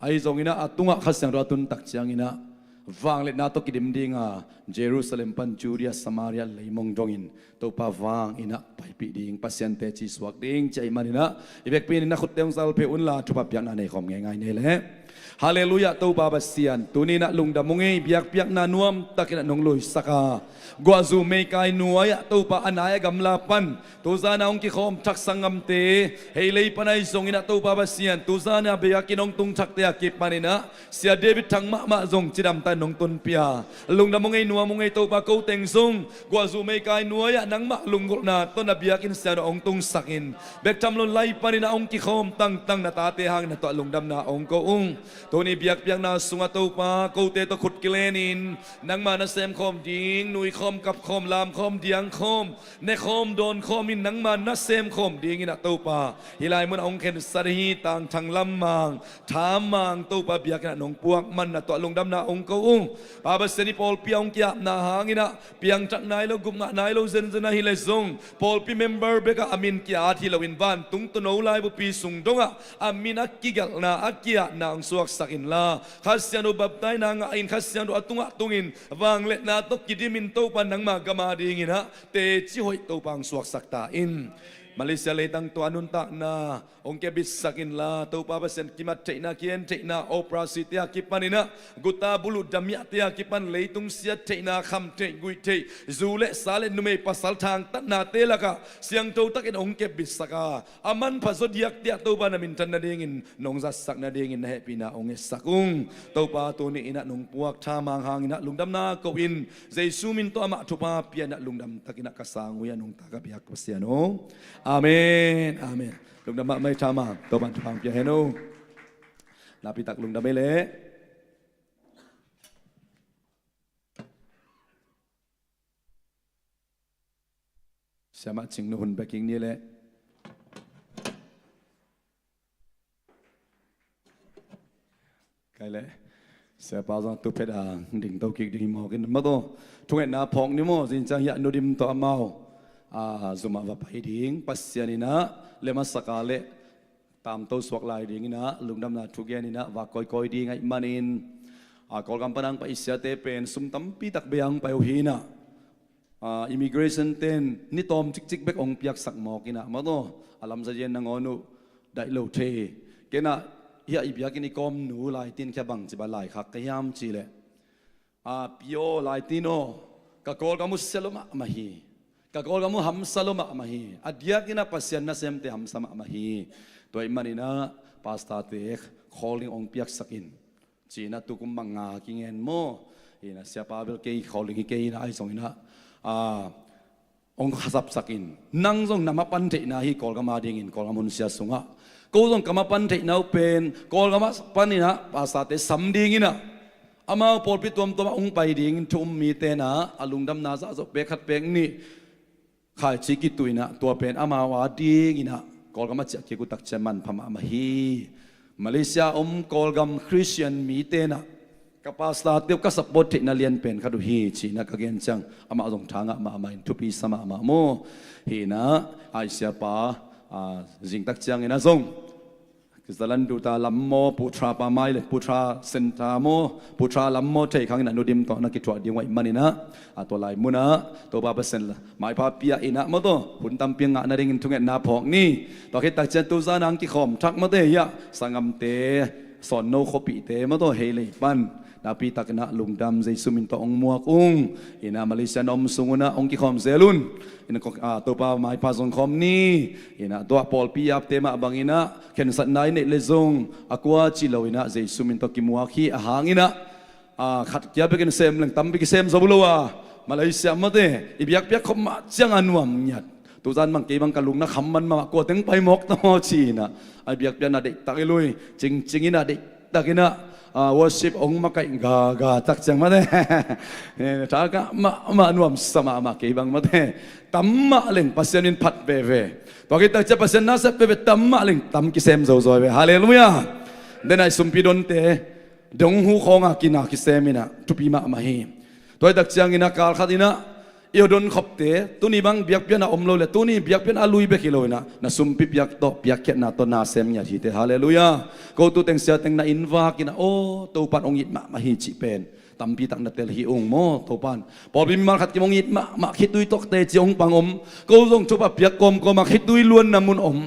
ahi zongin ah a tungah Kha Siangtho a tun tak ciangin ah vangliatna tawh kidim ding a, Jerusalem pan Judea, Samaria leimong dongin Topa vang in ah paipih ding, Pasian teci suak ding ci ahih manin ah i vekpi in ah khutte hong zal phei un la, thupha piakna nei khawm ngeingai ni ei leh. Halleluiah, Topa Pasian, tuni-in ah lungdam ung ei, biakpiakna nuamtakin ah nong luisak a, guahzu meikai nuai-ah Topa a nai a gamla pan tuzan a hong kikhawm thak sanggamte, hei lei pan ahi zongin ah Topa Pasian, tuzan a biakinn hong tung thakte a kipanin ah Sia David Thang mahmah zong cidamtakin nong tunpih a, lungdam ung ei, nuam ung ei Topa, ko teng zong guahzu meikai nuai-ah nangmah lunggulhna tawh na biakinn siangtho hong tungsakin, bek tham lo lai panin ah hong kikhawm tangtang na tate hangin ah tua lungdamna hong ko ung. Tuni biakpiakna sungah Topa, kote tawh khut kilenin nangma na semkhawm ding, nuikhawm, kapkhawm, lamkhawm, diangkhawm, nekhawm, dawnkhawmin nangma na semkhawm dingin ah Topa, hih lai munah hong khensat ahi Tang Thang Lam Mang, Tha Mang Topa, biakinn ah nong puak manin ah tua lungdamna hong ko ung. Pa Pasian, i pawlpi ah hong ki-apna hangin ah piangthak nai lo, gupngah nai lo zenzen ahi leh zong, pawlpi member bekah a min ki-at hi loin vantung tuuno laibupi sung dongah a min a kigelhna, a ki-atna hong suaksak inla, Kha Siangtho baptaina ngahin, Kha Siangtho a tungah tungin, vangliatna tawh kidimin Topa, nangma gam a dingin ah teci hoih Topa hong suaksak ta in. Malaysia leitang tua nuntakna hong kepbitsak inla, Topa Pasian, kimat theihna, kihen theihna, operasi-te a kipanin ah, guta buluh damiahte a kipan leitung siat theihna, kham theih, guih theih, zu le sa le numei pasal thangtatnate lakah siangtho takin hong kepbitsak a, a manpha zaw diakdiak Topa na minthan nadingin, nong zatsak nadingin na hehpihna hong etsak ung. Topa, tuni-in ah nong puak Tha Mang hangin ah lungdamna ko-in, Jesu min tawh amah thupha pia-in ah lungdam takin ah ka sang uh hi, a nungta ka biak Pasian aw. Amen, amen. Lungdam mahmah ei Tha Mang, Topa'n thupha hong pia hen aw. Nakpitak lungdam ei leh. Siamah Cing Nu hun backing ni leh. Kai leh, Siapa zong tu phet a dingto kik ding hi mawk in, maw taw. Thungetna phawk ni maw, zing ciang hiah Nu Dim tawh amau a, zum ah va pai ding, Pasian in ah lem a sak a leh tamto suak lai dingin ah, lungdamna thu genin ah va kawikawi ding ahih manin, a, Kawlgam pan a hong pai siate pen sum tampi tak bei a hong pai uh hi in ah, a, immigration ten ni tawm cikcik bek hong piaksak mawk in ah, maw taw, a lamzia-in nangawn uh daih lo thei hi. Ken ah, hiah i biakinn i kawmnu Laitin khia bangci bang laikhak ka hiam cih leh, a, Pi aw, Laitin aw, ka Kawlgam uh sia lua mahmah hi. Ka Kawlgam uh hamsa lua mahmah hi. A diakin ah Pasian nasemte hamsa mahmah hi. Tua ahih manin ah pastor-te khawl ding hong piaksak in, ci-in ah tukum bang nga kingen maw. Hi in ah, Siapa bel kei khawl ding hi kei in ah, ahi zongin ah, a, hong khasapsak in, nang zong na mapan theihna hi Kawlgam a dingin, Kawlgam hun sia sungah. Ko zong ka mapan theihna uh pen Kawlgam ah panin ah pastor-te sam dingin ah, amau pawlpi tuamtuam ah hong pai dingin thu um mite in ah a lungdamna zahzawh pek khat pek nih khaici kituh in ah, tua pen amau a dingin ah Kawlgam a ciah kik uh tak ciang manpha mahmah hi. Malaysia om Kawlgam Khristian mite in ah ka pastor-te uh ka support theihna lian pen khat uh hi, ci-in ah ka gen ciang amah zong tha ngah mahmah in, thupi sa mahmah maw. Hi in ah, a, i Siapa, a, zing tak ciangin ah zong Zalan duta lam maw, Pu Tha pa mai le, Pu Tha Sen Tha maw, Pu Tha lam maw, thei khangin ah Nu Dim tawh na kithuah ding uh ahih manin ah, a, tua lai munah Topa Pasian maipha pia in ah, maw taw, hun tampi ngah nadingin thungetna phawk ni. Tua khit tak ciang tuzan a hong kikhawm thak, maw taw, hiah sanggamte, Sawnno khuapihte, maw taw, hei lei pan nakpi takin ah lungdam, Jesu min tawh hong muak ung. In ah Malaysia na om sung un ah hong kikhawm zel un. In ah, a, Topa maipha zong khawm ni. In ah tua pawlpi yapte mah bangin ah khensatna i neih leh zong a kua ci lo in ah Jesu min tawh kimuak hi. A hang in ah, a, khat kia bekin sem leng tampi kisem zo lo a, Malaysia, maw taw, i biakpiak khop mah ciang a nuam ngiat. Tuzan bang kei bang ka lungna kham man mah, kua teng pai mawk ta maw ci-in ah, a, biakpiakna deihtak i lui, Cing Cing in ah deihtak in ah, a, worship hong makaih gaga tak ciang, maw taw, eh, tha ka mahmah, nuamsa mahmah, kei bang, maw taw, tam mah leng Pasian in phat veve. Tua khit tak ciang Pasian nasep veve, tam mah leng tam kisem zozoi ve. Halleluiah. Den ah i sumpi donte dong hu khawng a kina kisem in ah thupi mahmah hi. Tua hi tak ciangin ah kal khat in ah i aw don khopte, tuni bang biakpiakna om lo leh, tuni biakpiakna a lui bek hi lo in ah, na sumpi piak tawh, piakkhiatna tawh na sem ngiat hi teh. Halleluiah. Ko tu teng sia teng na inn vak in ah, aw, Topa'n hong it mahmah hi cih pen tampi tak na tel hi ung maw, Topa'n. Pawlpi mimal khat kim hong it mahmah, khitui tawh teci hong pang om. Ko zong thupha piak kawmkawm a khitui luanna mun om.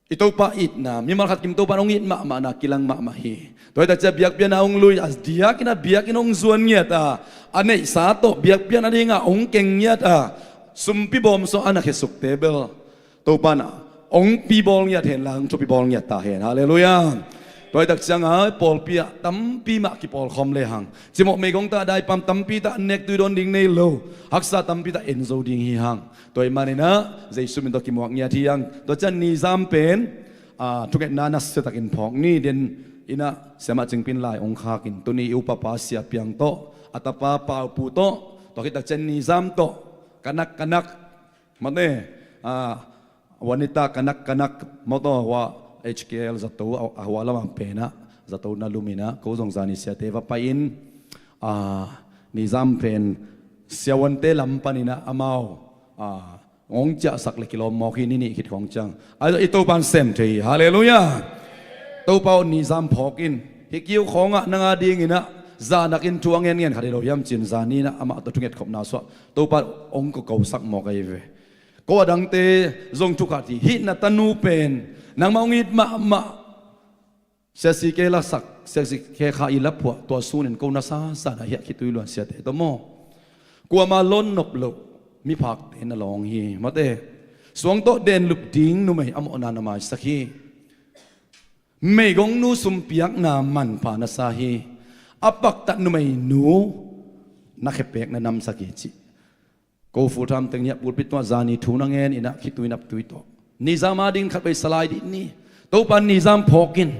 I Topa itna, mimal khat kim Topa in hong it mahmahna kilang mahmah hi. Tua hi tak ciang biakpiakna hong lui, a diakin a biakinn hong zuan ngiat a, a neihsa tawh biakpiakna dinga hong keng ngiat a, sumpi bawm sawm a na khesukte bel Topa in hong pibawl ngiat hen la, hong thupibawl ngiat ta hen. Halleluiah. Tua hi tak cianga pawlpi ah tampi mah kipawlkhawm lehang, cimawh meigong ta, daipam tampi ta, nek tui dawn ding nei lo, haksa tampi ta en zo ding hi hang. Tua ahih maninah Jesu min tawh kimuak ngiat hi hang. Tua ciang nizam pen, ah, thungetna nasiatakin phawk ni. Den innah siamah Cingpin lai hong khakin tuni i upapa Sia Piang tawh, a tapa Paupu tawh, tua khit tak ciang nizam tawh, kanak kanak, mate, ah, wanita kanak kanak, mawtaw hua, H K L zato, a, a hua lamah penah zato na luminah ko zong zani siate va pai-in, ah, nizam pen siavuante lam paninah amau, ah, hong ciahsak le kilawm mawk hi, ni nih khit khawng ciang. Ahi zong i Topa in sem thei hi. Halleluiah. Topa aw, nizam phawk in. Hih kiu khawngah nang a dinginah zanakin thu a ngenngen khat hi lo hiam ci-in zani inah amah tawh thungetkhopna suah Topa hong kokosak mawk ahi ve. Ko a dangte zong thu khat hi. Hih na tanu pen nangmah hong it mahmah. Sia C K lasak, Sia C K kha i laphuah, tua sunin ko na sasa na hiah khitui luan siate tawh maw? Kuama lawn nop loh miphakte na lawng hi, mate. Suang tawh denlup ding numei a mawhna na maisak hi. Meigongnu sumpiakna manpha na sa hi. A paktat numeinu na khepek na namsak hi, cih. Ko full time teng hiah pulpit tungah zani thu na ngen inah khitui naptui tawh, nizam a dingin khatvei sa lai dih ni. Topa in nizam phawk in.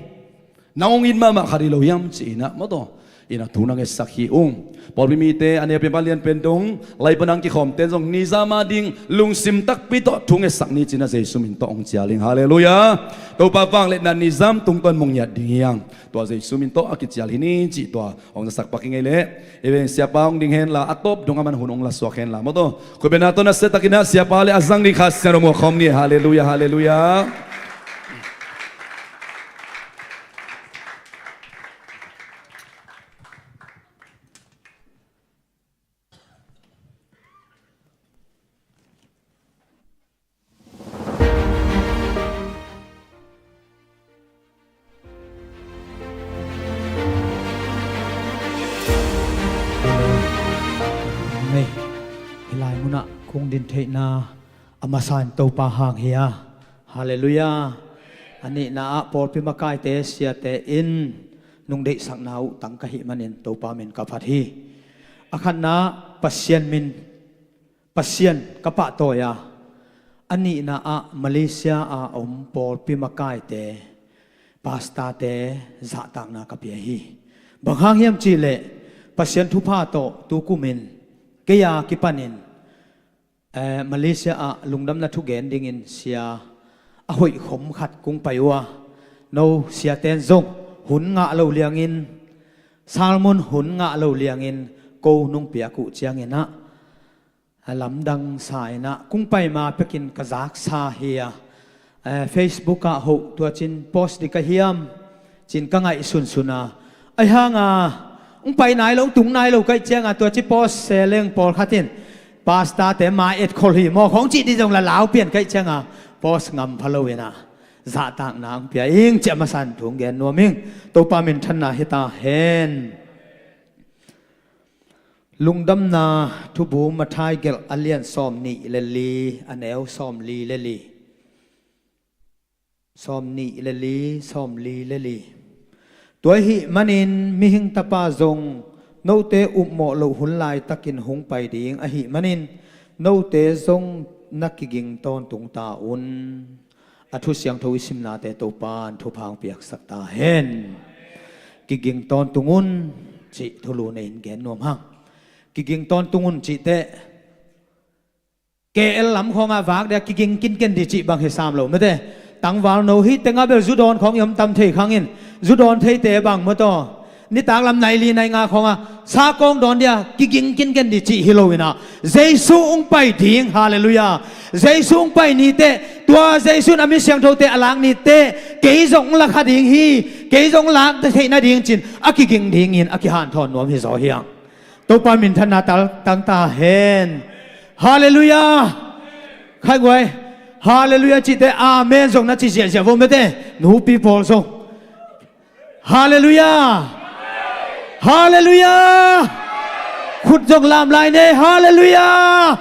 Nang hong it mahmah khat hi lo hiam ci inah, mawtaw, inah thu na ngetsak hi ung. Pawlpi mite, a neu pen, a lian pen dong, lai pan hong kikhawmte in zong nizam a ding lungsim takpi tawh thu ngetsak ni ci-inah Jesu min tawh hong cial ing. Halleluiah. Topa vangliatna nizam tungtawn mu ngiat ding hi hang. Tua Jesu min tawh a kicial hi ni cih tua hong zasak pak hi ing ei leh. Ei veng siapa hong ding henla, a tawp dong a man hun hong lasuak henla, mawtaw, khutbetna tawh nasiatakinah siapa le a zang ding Kha Siangtho muak khawm ni. Halleluiah, halleluiah. Amen. Hih lai munah kong din theihna a masa in Topa hang hi a. Halleluiah. A nihna ah pawlpi makaite siate in nungdeihsakna uh tang ka hih manin Topa min ka phat hi. A khatna ah Pasian min, Pasian ka pahtawi a, a nihna ah Malaysia a om pawlpi makaite, pastorte zahtakna ka pia hi. Bang hang hiam cihleh Pasian thupha tawh tukumin kei a kipanin, eh, Malaysia ah lungdamna thugen dingin sia a hoih khom khat kong pai uh a, no siaten zong hun ngah lo liangin, sermon hun ngah lo liangin ko nung piak uh cianginah, a lamdang sa inah kong pai ma pekin ka zaksa hi a, eh, Facebook ah hoh tua cin post dih ka hiam cin ka ngaihsunsun a, ahi hanga hong pai nai lo, hong tung nai lo ka hih cianga tua ci post se leng pawlkhat in pastorte ma etkhol hi maw khawng cih dih zong la lau pian ka hih cianga post ngam pha lo inah zahtakna hong pia ing cih a masa in thu hong gen nuam ing. Topa minthanna hi ta hen. Lungdamna Thubu Matthai gelh a lian sawm nih le li, a neu sawm li le li. Sawm nih le li, sawm li le li. Tua ahih manin Mihing Tapa zong note upmawh loh hun laitakin hong pai ding ahih manin note zong na kiging tawntung ta un. A thu siangtho i simnate Topa in thupha hong piaksak ta hen. Kiging tawntung un cih thulu nei in gen nuam hang. Kiging tawntung un cih teh K L lam khawngah vak dia kiging kinken dih cih bang hi sam lo mate. Tangval no hi tengah bel zu dawn khawng i om tam thei khangin, zu dawn theite bang mawtaw, nitak lam nai li nai nga khawngah sa kawng dawn dia kiging kinken dih cih hi lo inah, Jesu hong pai ding, halleluiah. Jesu hong pai ni teh, tua Jesu in a mi siangthote a lak ni teh kei zong hong la kha ding hi, kei zong hong lak theih nading cin a kiging dingin a kihanthawn nuam hi zaw hi hang. Topa minthanna tal tang ta hen. Halleluiah. Khai guai. Halleluiah cihte amen zong na ci ziahziah vo mete. Nupi pawl zong. Halleluiah. Halleluiah. Khut zong lam lai nei. Halleluiah.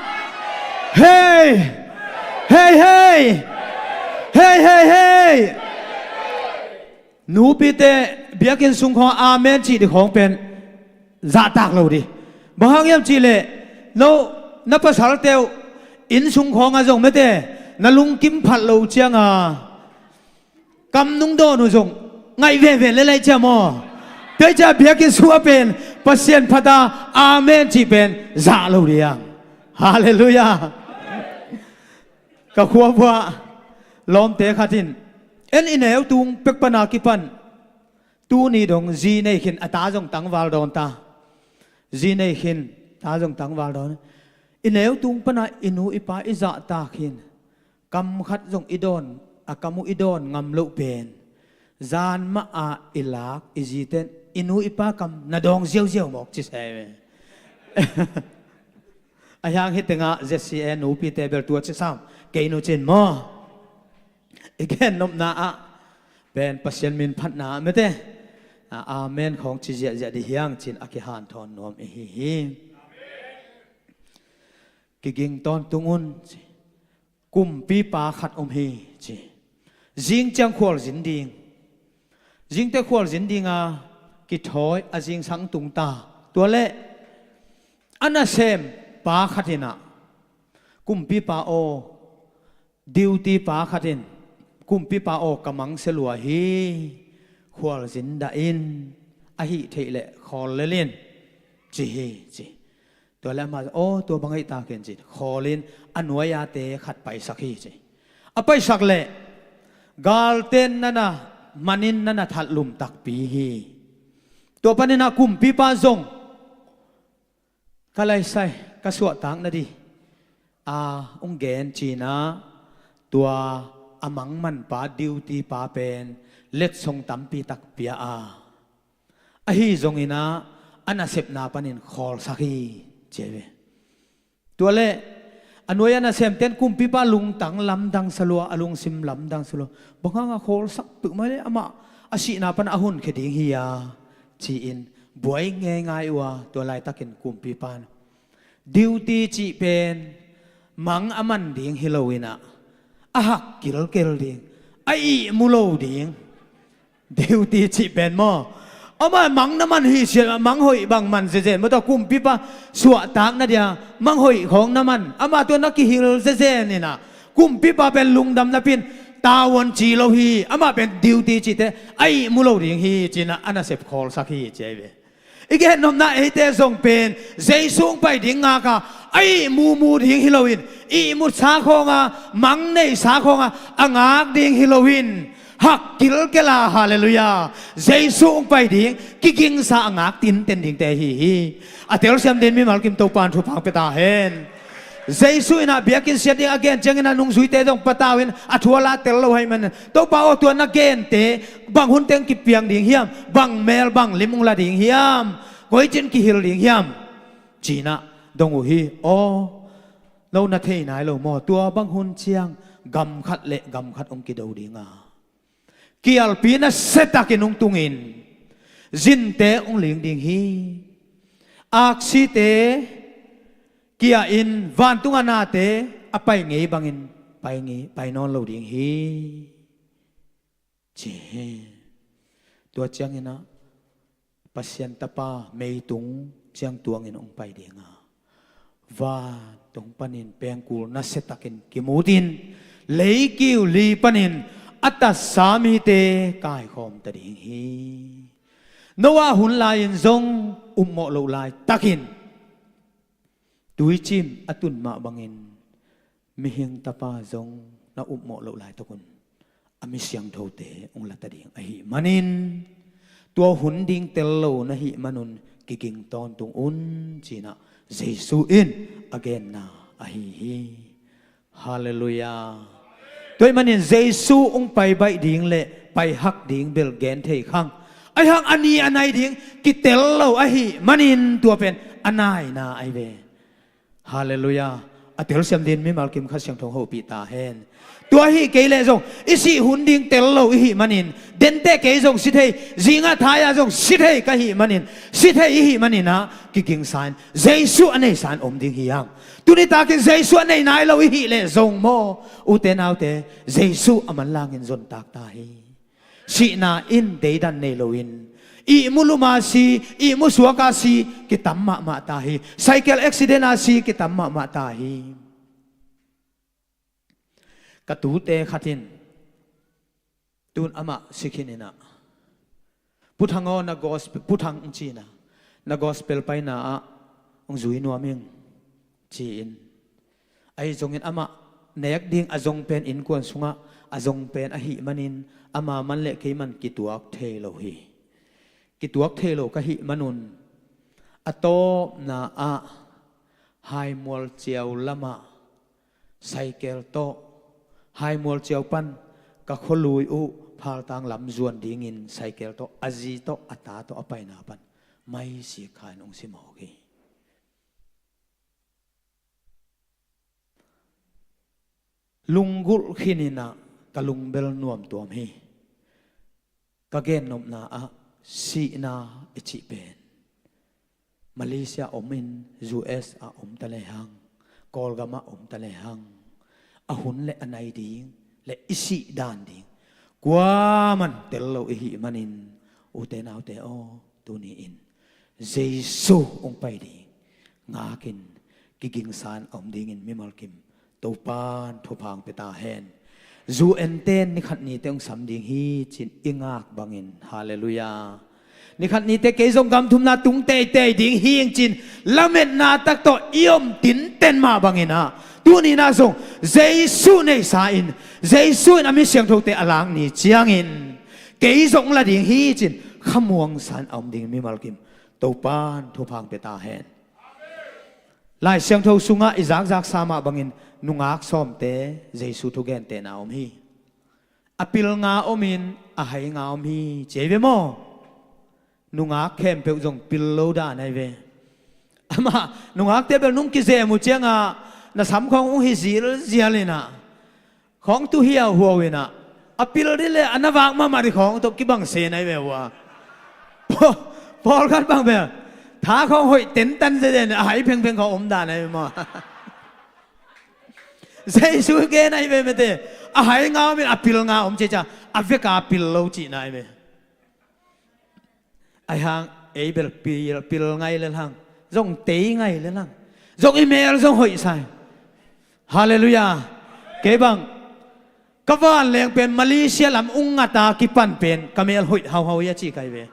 Hei. Hei hei. Hei hei hei. Nupite biakinn sung khawng amen cih dih khawng pen zahtak lo dih. Bang hang hiam cihleh no na pasalte uh inn sung khawngah zong mete na lungkim phat lo uh cianga kam nung dawn uh zong ngaih veve lelai cia maw? Tua cia biakinn sungah pen Pasian phata amen cih pen zah lo dih ang. Halleluiah. Ka khuabuah lawmte khat in en i neu tung pek pana kipan tuni dong zi nei khin a ta zong tangval dawn ta. Zi nei khin ta zong tangval dawn. I neu tung pana i nu i pa i zahtak khin kam khat zong i dawn a kam uh i dawn ngam loh pen zan mah a i lak i ziten i nu i pa kam na dawng ziauziau mawk ci sai ve. A hiang hi tengah Z C A nupite bel tua ci sam kei nu cin maw? I gen nopna ah pen Pasian min phatna ah mete a amen khawng ci ziahziah dih hiang cin a kihanthawn nuam i hi hi. Kiging tawntung un ci. Kumpipa khat om hi ci. Zing ciang khualzin ding. Zingte khualzin dinga kithawi a zingsang tungta. Tua leh a nasem pa khat inah kumpipa aw, duty pa khat in kumpipa aw ka mangsia lua hi, khualzin dah in, ahi theih leh khawl lel in ci hi ci. Tua le amah aw tua bang ahi takin ci khawlin a nuai-ate khat paisak hi ci. A paisak leh galten nana manin nana thatlum takpi hi. Tua panin a kumpipa zong ka laisai ka suahtak nadih a ung gen cinah tua a mangmanpa duty pa pen letsong tampi tak pia a ahi zonginah a nasepna panin khawlsak hi ci ve. Tua le a nuai a nasemten kumpipa lungtang lamdang salua a lungsim lamdang salua bang hanga khawlsak peuhmah le amah a sihna pana a hunkhia ding hi-a ci-in buai ngeingai uh a tua laitakin kumpipa in duty cih pen mang a man ding hi loinah a hak kilkel ding a ihmu lo ding. Duty cih pen maw amah mang na man hi sial mang hoih bang man zezen maw tua kumpipa suahtak nadia mang hoih khawng na man amah tua na kihil zezen inah kumpipa pen lungdam napin tavuan ci lo hi amah pen duty cihte a ihmu lo ding hi cinah a nasep khawlsak hi ci ahi ve. I gennopna eite zong pen Jesu hong pai ding ngaka a ihmumu ding hi loin ihmut sa khawnga mang nei sa khawnga a ngak ding hi loin hak kilkela halleluiah Jesu hong pai ding kigingsa a ngak tinten dingte hi hi. A telsiam din mimal kim Topa in thupha hong pia ta hen. Jesu inah biakinn siat ding a gen ciangin a nungzuite zong patau in a thu a la tel lo hai man Topa aw tua na gente bang hun teng kipiang ding hiam bang mel bang lim ung la ding hiam koicin kihil ding hiam cinah dong uh hi aw. No na thei nai lo maw tua bang hun ciang gam khat le gam khat hong kido dinga kialpi nasiatakin hong tungin zinte hong ling ding hi. Aksite kia in vantung a nate a pai ngei bangin pai ngei pai nawn lo ding hi. Ci hi. Tua cianginah Pasian Tapa meitung ciangtuangin hong pai dinga vantung panin pengkul nasiatakin kimutin leikiu li panin a tatsa mite kaikhawm ta ding hi. Noah hun lai-in zong upmawh loh laitakin tuicim a tun mah bangin mihing tapa zong na upmawh loh laitakun a mi siangthote hong lata ding ahi manin tua hun ding tel lo na hih manun kiging tawntung un cinah Jesu in a genna ahi hi. Halleluiah. Tua ih manin Jesu hong pai baih ding le pai hak ding bel gen thei khang ahi hang a ni a nai ding kitel lo ahi manin tua pen a naina ahi ve. Halleluiah. A telsiam din mimal kim Kha Siangtho hopih ta hen. Tua hi kei leh zong i sih hun ding tel lo i hih manin, dente kei zong si thei, zingah thaia zong si thei ka hih manin, si thei i hih manin ah kigingsa in Jesu a neisa in om ding hi hang. Tuni takin Jesu a nei nai lo i hih leh zong maw, ute naute, Jesu a manlangin zontak ta hi. Sihna in deidan nei loin, ihmu luma si, ihmu suaka si kitam mahmah ta hi. Cycle accident a si kitam mahmah ta hi. Ka tute khat in tun amah sikhin inah, "Pu Thang aw, na gospel, Pu Thang," hong ci-inah, "na gospel paina ah hong zui nuam ing," ci-in. Ahi zongin amah nek ding a zong pen innkuan sungah a zong pen ahih manin ama man le kei man kituak thei lo hi. Kituak thei lo ka hih manun a tawpna ah Haimual Ciau lamah cycle tawh, Haimual Ciau pan ka khualui uh Phaltang lam zuan dingin cycle tawh a zi tawh a ta tawh a paina pan maisik kha in hong si mawk hi. Lunggulh khin inah ka lungbel nuamtuam hi. Ka gennopna ah sihna i cih pen Malaysia om in, U S a om ta lehang, Kawlgam ah om ta lehang, a hun le a nai ding le i sih dan ding kuaman tel lo i hih manin, ute naute aw, tuni in Jesu hong pai ding ngakin kigingsa in a om dingin mimal kim Topan thupha hong pia ta hen. U N ten ni khat ni teh hong sam ding hi ci-in i ngak bangin, halleluiah. Ni khat ni teh kei zong gam thumna tung teitei ding hi ing ci-in lametna tak tawh i om tinten mah bangin ah, tuni inah zong Jesu neisa in, Jesu in a mi siangthote a lak ni ciangin kei zong la ding hi ci-in khamuangsa in a om ding mimal kim Topan thupha hong pia ta hen. Lai Siangtho sungah i zakzaksa mah bangin nungak sawmte Jesu thugentehna om hi. A pil nga om in a hai nga om hi, ci hi ve maw? Nungak khempeuh zong pil lo dan ahi ve. Amah nungakte bel nung kizem uh ciangah na sam khawng hong hi zilzial inah, khawng tu hiauhuau inah, a pil dih le a na vak mahmah dih khawng tawh kibang se nai ve uh a. Paw-, pawlkhat bang bel tha khawng hoih tentan zeden a hai phengpheng khawng om dan ahi ve maw? Jesu gen ahi ve mete. A hai nga om in a pil nga om ciacia, a veka pil lo cihna ahi ve. Ahi hang ei bel pil, pil ngai lel hang, zong tei ngai lel hang, zong i mel zong hoih sai. Halleluiah. Kei bang ka vanleng pen Malaysia lam ung ngata kipan pen ka mel hoih hauhau ia ci kai ve.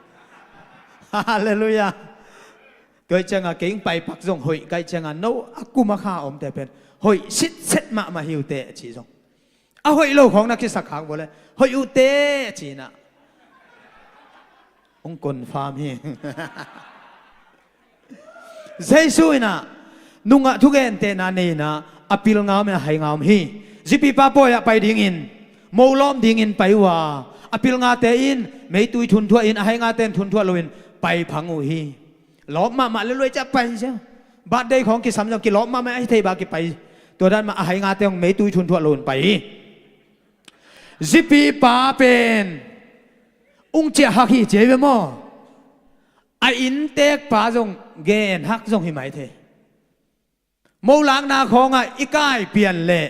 Halleluiah. Tua ciangah kei ung paipak zong hoih kai ciangah no a kum a kha omte pen hoih sitset mahmah hi uh teh ci zong. A hoih lo khawng na kisak khak bawle, hoih uh teh ci-inah hong confirm hi. Jesu inah nungak thugentehna nei inah a pil nga om in a hai nga om hi. Zipipa pawi ah pai dingin mo lawm dingin pai uh a, a pil ngate in meitui thunthuah in a hai ngate in thunthuah loin pai phang uh hi. Lawp mahmah le luai ciah pai sia. Birthday khawng kisam zong kilawp mahmah ahi thei ba kipai. Tua dan mah a hai ngate hong meitui thunthuah loin pai hi. Zipipa pen ung ciah hak hi ci hi ve maw? A inntekpa zong gen hak zong hi mai thei. Mo lakna khawngah i kai pian leh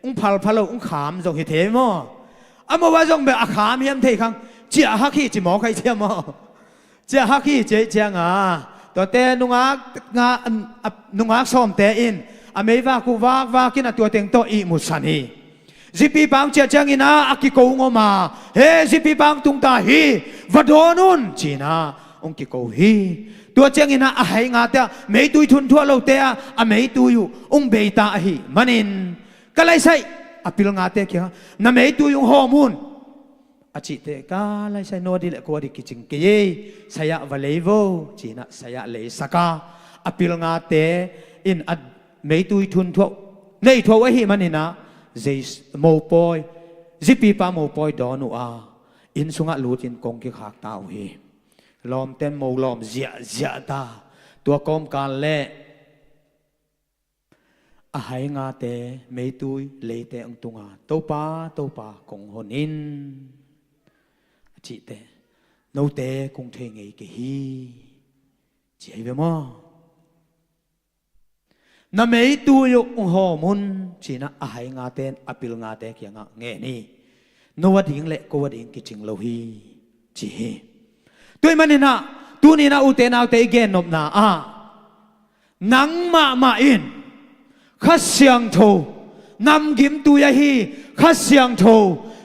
ung phalpha lo, ung kham zong hi thei maw? A mo ah zong bel a kham hiam thei khang, ciah hak hi ci mawk hai cia maw? Ciah hak hi ci cianga tuate nungak, nga, a, nungak sawmte in a meivak uh vakvak in a tua teng tawh ihmutsan hi. Zipipa hong ciah ciangin ah a kiko hong om a, he, zipipa hong tung ta hi, va dawn un, ci-in ah hong kiko hi. Tua ciangin ah a hai ngate ah meitui thunthuah lote ah a meitui uh hong bei ta ahih manin, ka laisaih, a pil ngate kiangah na meitui hong hawm un, a cih teh ka laisaih, no a dih le ko a dih kicing kei ei, sai-ah va lei vo, ci-in ah sai-ah leisak a, a pil ngate in a meitui thunthuah, nei thuah uh ahih manin ah, Jes-, mopawi, zipipa mopawi dawn uh a, inn sungah lutin kong kikhak ta uh hi. Lawmten mo lawm ziahziah ta. Tua kawmkal leh a hai ngate meitui leite ang tunga, "Topa, Topa, kong hon in," a cihte, "Note kong thei ngei kei hi," ci ahi ve maw? "Na meitui uh hong hawm un," ci-in a hai ngate in a pil ngate kiangah ngen hi. "No ading le ko ading kicing lo hi," ci hi. Tua ahih manin ah, tuni-in ah ute naute i gennopna ah, nang mahmah in Kha Siangtho, namgimtui ahi Kha Siangtho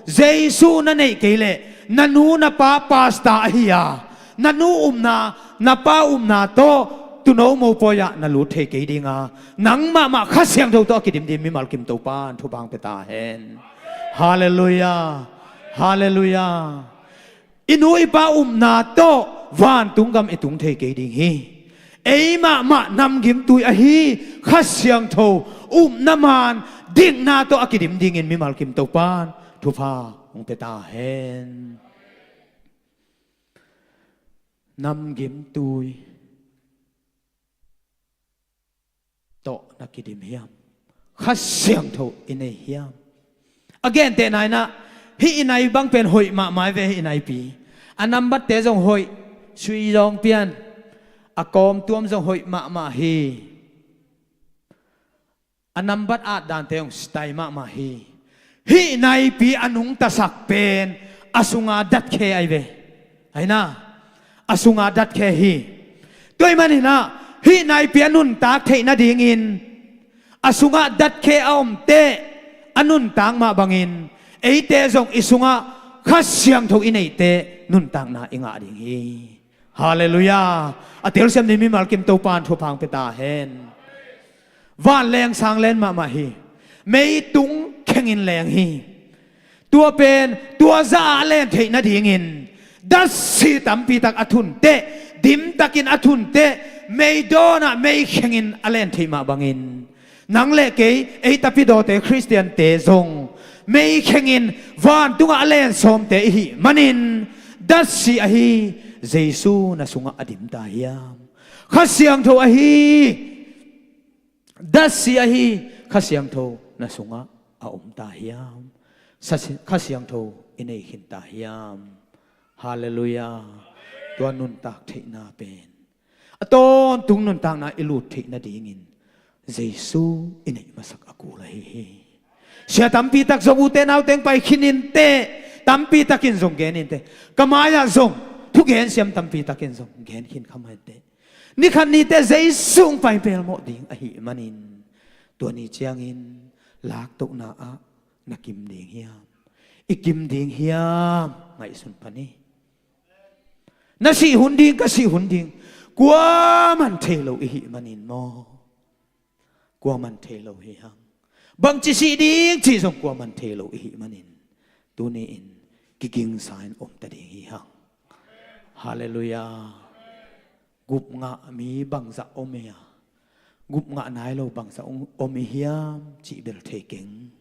Jesu na neih kei leh, na nu na pa pastor ahi a, na nu upna, na pa upna tawh tuuno mopawi ah na lut thei kei ding a, nang mahmah Kha Siangtho tawh a kidim ding mimal kim Topa'n thupha hong pia ta hen. Halleluiah. Halleluiah. I nu i pa upna tawh vantung gam i tung thei kei ding hi. Ei mahmah namgimtui ahi Kha Siangtho upna man dikna tawh a kidim dingin mimal kim Topa'n thupha hong pia ta hen. Namgimtui tawh na kidim hiam? Kha Siangtho i nei hiam? A gentehna in ah, hih i nai bang pen hoih mahmah hi ve, hih i naipi. A nambatte zong hoih, sui zong pian, a kawmtuam zong hoih mahmah hi. A nambat at dante hong sitai mahmah hi. Hih naipi a nungtasak pen a sunga datkhe ahi ve. Ahi na, a sunga datkhe hi. Tua ahih manin ah, hih naipi a nuntak theih nadingin a sungah datkhe a om teh, a nuntak mah bangin eite zong i sungah Kha Siangtho i neih teh nuntakna i ngah ding hi. Halleluiah. A telsiam ding mimal kim Topa'n thupha hong pia ta hen. Vanleng sang len mahmah hi. Meitung khengin leng hi. Tua pen, tua zah a len theih nadingin datsi tampi tak a thun teh, dim takin a thun teh, meidawn ah mei khengin a len theih mah bangin, nang le kei, ei tapidawte Khristiante zong mei khengin vantungah a len sawmte i hih manin, datsi ahi Jesu na sungah a dim ta hiam? Kha Siangtho ahi, datsi ahi Kha Siangtho na sungah a om ta hiam? Sa-, Kha Siangtho i nei khin ta hiam? Halleluiah. Tua nuntak theihna pen a tawntung nuntakna i lut theih nadingin Jesu i neih masak a kul ahi hi. Sia tampi tak zong ute nauteng pai khin in teh, tampi takin zong gen in teh. Ka mai-ah zong thugen siam tampi takin zong gen khin kha mai in teh. Ni khat ni teh Jesu hong pai pelmawh ding ahih manin, tua ni ciangin laktohna ah na kim ding hiam? I kim ding hiam? Ngaihsun pah ni. Na sih hun ding, ka sih hun ding, kuaman thei lo i hih manin maw? Kuaman thei lo hi hang. Bangci sih ding cih zong kuaman thei lo i hih manin, tuni-in kigingsa in om ta ding hi hang. Halleluiah. Gupngah mi bangzah om hi a, gupngah nai lo bangzah om, om hi hiam cih bel thei keng.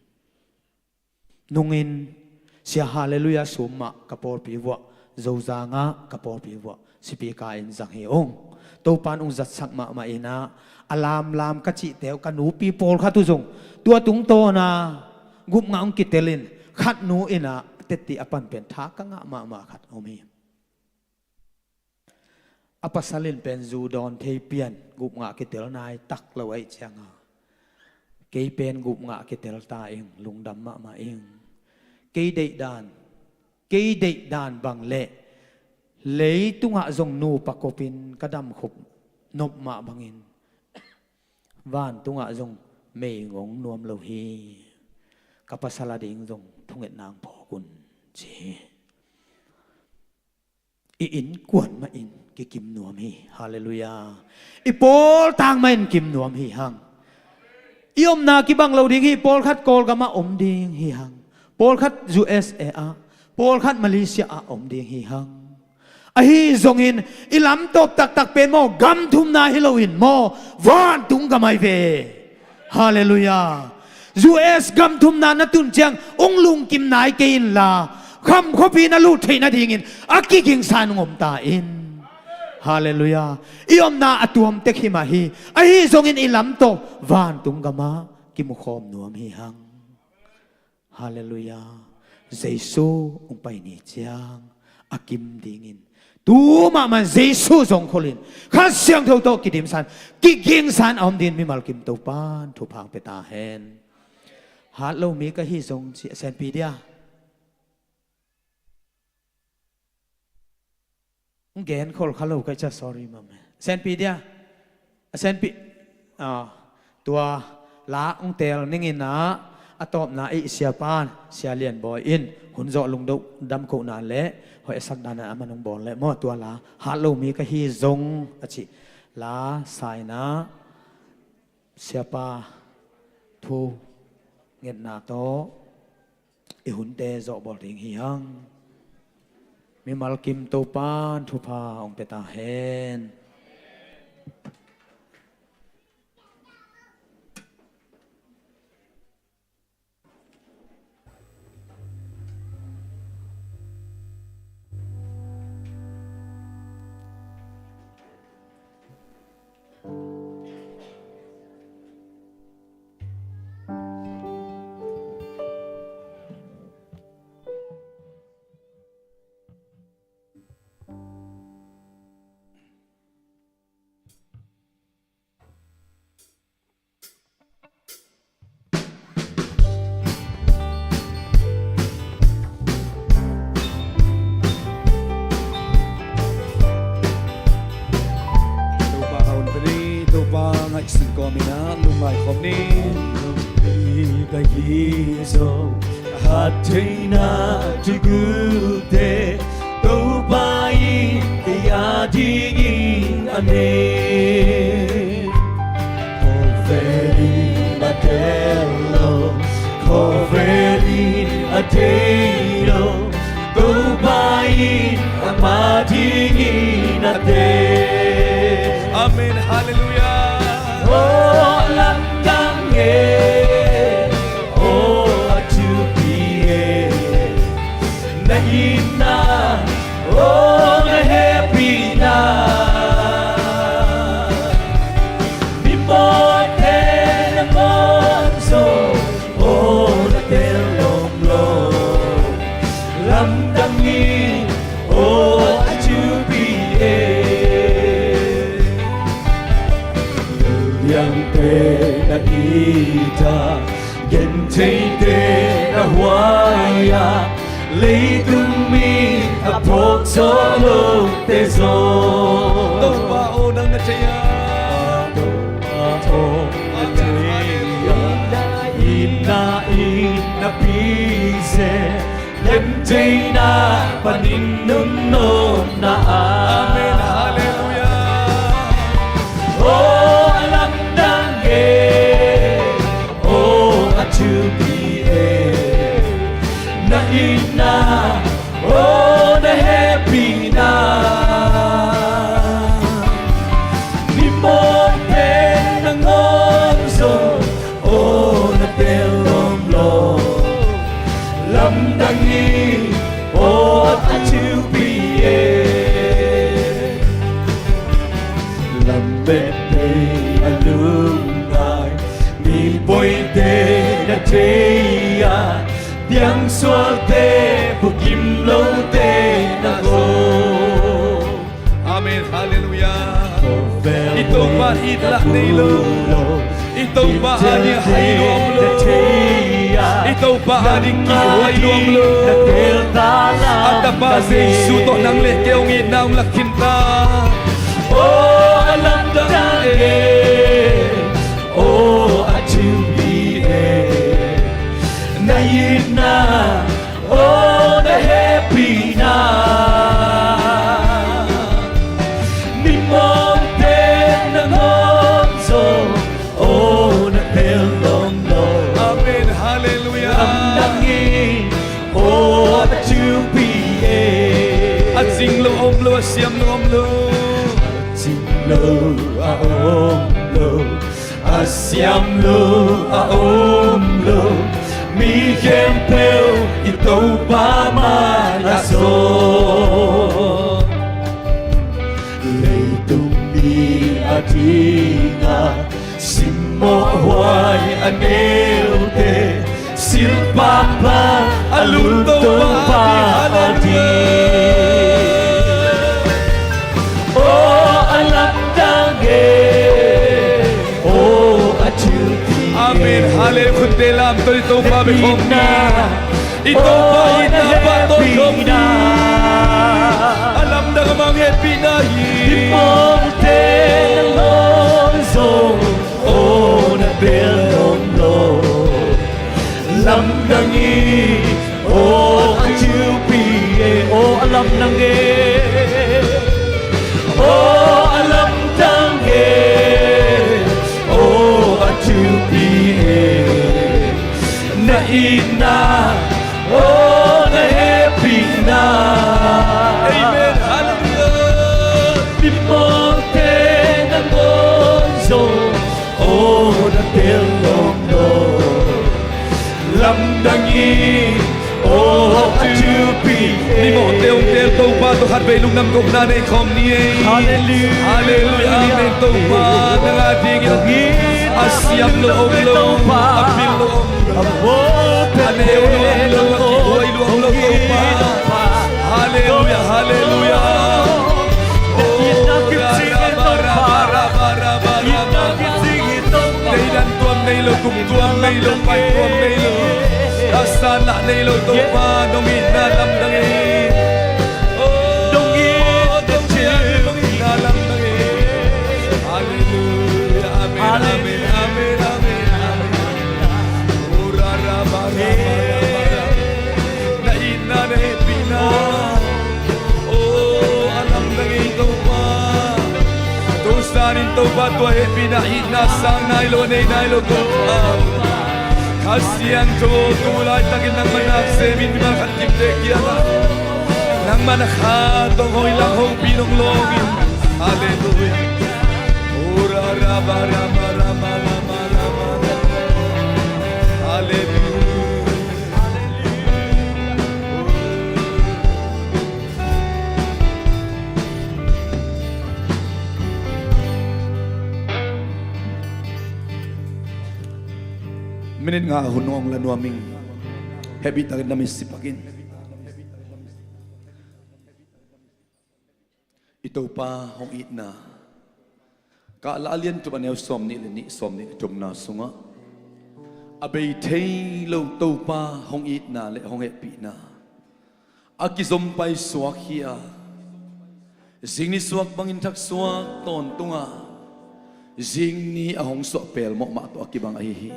Nungin Sia Halleluiah sum mah ka pawlpi vuah, Zozang ah ka pawlpi vuah sipika in zang hi ung. Topa'n ung zatsak mahmah in ah, a lamlam ka cihte uh, ka nupi pawlkhat uh zong tua tungtawn a gupngah ung kitel in, khat nu in ah tetti a pan pen tha ka ngah mahmah khat om hi. A pasal in pen zu dawn thei pian, gupngah kitel nai tak lo ahih ciangin, kei pen gupngah kitel ta ing, lungdam mahmah ing. Kei deih dan, kei deih dan bang leh leitungah zong nupa kopin ka damkhop nop mah bangin, vantungah zong meigong nuam lo hi. Ka pasal ading zong thungetna ang phawk un, ci hi. I innkuan mah in kikim nuam hi. Halleluiah. I pawltak mah in kim nuam hi hang. I omna kibang lo ding hi. Pawlkhat Kawlgam ah om ding hi hang. Pawlkhat U S A ah, pawlkhat Malaysia ah om ding hi hang. Ahi zongin i lamtawp taktak pen maw, gam thumna hi loin maw, vantung gam ahi ve. Halleluiah. U S gam thumna na tun ciang ung lungkim nai kei inla, kham khuapi na lut theih nadingin a kigingsa in ung om ta in. Halleluiah. I omna a tuam tek hi mah hi. Ahi zongin i lamtawp vantung gam ah kimukhawm nuam hi hang. Halleluiah. Jesu hong pai ni ciang a kim dingin tu mahmah Jesu zong kholin Kha Siangtho tawh kidimsan kigingsan a om dingin mimal kim Topan thupha hong pia ta hen. Hat lo mi ka hi zong ci a senpi dia. Hong gen khol kha lo ka hih ciang sorry mame. Senpi dia. A senpi. Ah, tua la hong teel ning in ah, a tawpna i siapa Sia Lian Bawi in hun zawh lungdam kohna le hoih a sak dan a man hong bawl leh maw, tua la hat lo mi ka hi zong a cih la sa in ah siapa thu ngetna tawh i hunte zawh bawl ding hi hang. Mimal kim Topan thupha hong pia ta hen. Topa a hun peli, Topa ngaihsun kawmin ah lungngai khawm ni. Lungpi ka hi zo, hat theihna thugulte Topa in kei a dingin a nei. Khawvel in a tel lo, khawvel in a thei lo, Topa in ama dingin a tei. Amen. Halleluiah. Oh, lamdang e, oh, a thupi e, na itna, oh, na hehpihna. Mimawite na ngawng zo, oh, na tel lawm lo. Lamdang in, oh, a thupi e. Liangte na it a, gentheite na huai a, leitung mi a phawk zawh lote zong. Topa aw, nang na thei a. Topa aw, na thei a. Itna in na pi zen, gentheihna panin nunawmna a. Amen. Halleluiah. Oh, a lamdang e, oh, a thupi e, na itna, oh, na hehpihna. Mimawite na ngawng zo, oh, na tel lawm lo. Lamdang in, oh, a thupi e. Lamet phei a lungngai mipawite na thei a, piangsualte bukim lote na gawh. Amen. Halleluiah. I Topa it lah nei lo. I Topa ading hai lua om lo. I Topa ading kihhuai lua om lo. A Tapa Jesu tawh nang le kei hong itna hong lak khin ta. Oh, a lamdang e, oh, a thupi e, na itna, oh, na hehpihna. Mimawite na ngawng zo, oh, na tel lawm lo. Amen. Halleluiah. Lamdang in, oh, a thupi e. A cing lo om lo, a siam lo om lo. A cing lo a om lo, a siam lo a om lo, mi khempeuh i Topa mai ah zawn. Leitung mi ading a sim Mawhhuai a neute silh pahpah a lul Topa a ding. Aw a lamdang e, aw a thilpi e. Amen. Hallelujah. Khut te lam tawh i Topa bek khawm ni. I Topa i na pahtawi khawm ni. A lamdang a mang hehpihna hi. Mawhte nangawn zong aw na bel om lo. Lamdang hi, aw a thilpi e, aw a lamdang e. Aw a lamdang e, aw a thilpi e. Na itna, aw na hehpihna. Amen. Hallelujah. Mimawhte nangawn zong aw na tel om lo. Lamdang hi, aw a thilpi e. Mimawhte hong tel Topa tawh khatvei lungdam kohna nei khawm ni ei. Hallelujah. Hallelujah. Amen. Topa nang a dingin a siam lo om lo, a pil lo om lo, a neu lo om lo, a kihuai lo om lo Topa. Hallelujah. Hallelujah. Oh, Deidan tuam nei lo, kum tuam nei lo, pai tuam nei lo, a sanah nei lo Topa, nong itna lamdang e. Oh, nong itna lamdang e. Hallelujah. Amen. Amen. Amen. Amen. Amen. Oh, ra, ra, ba, ra, ba, ra, ba, ra. Na itna, na hehpihna. Oh, a lamdang e Topa. Tuzanin Topa tua hehpihna itna sang nai lo, nei nai lo Topa. Kha Siangtho tu laitakin nangmah nak semin mimal khat kimte kiangah nangmah na kha tawh hoih lang hopih nong lawngin. Halleluiah. Oh, ra, ra, ba, ra, ma, ra, ma, la, ma, la, ma, la. Halleluiah. Minute nga hun hong la nuam ing. Hehpih takin na mitsi pak in. I Topa hong itna. Kahla a lian thum a neu sawmnih le nih, sawmnih le thumna sungah a bei thei lo Topa hong itna le hong hehpihna a kizom pai suak hi a, zingni suak bangin thak suak tawntungah zingni a hong suah pelmawh mah tawh a kibang ahi hi.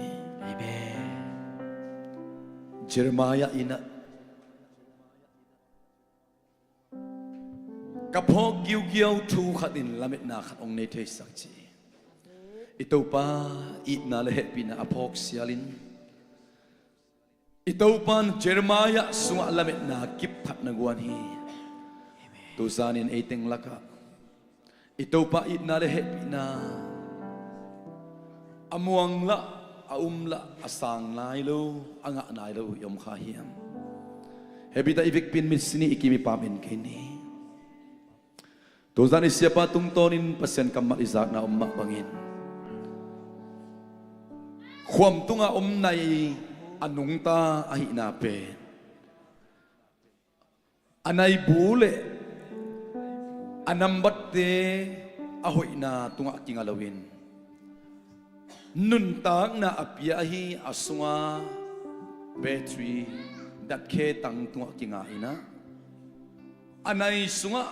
Amen. Jeremiah in ah ka phawk giugiau thu khat in lametna khat hong nei theisak ci. I Topa itna le hehpihna a phawk sialin i Topa in Jeremiah sungah lametna kip phat na guan hi. Tuzanin ei teng lakah i Topa itna le hehpihna a muang lah, a um lah, a sang nai lo, a ngah nai lo i om kha hiam? Hehpih ta, i vekpi in mitsi ni, i kim i pam en kei ni. Tuzan i siapa tungtawnin Pasian kammal i zakna om mah bangin khuam tunga om nai a nungta ahihna pen a naibu le a nambatte a hoihna tungah kinga loin nuntakna a pia ahi a sunga battery datkhe tang tungah kinga in ah, a nai sungah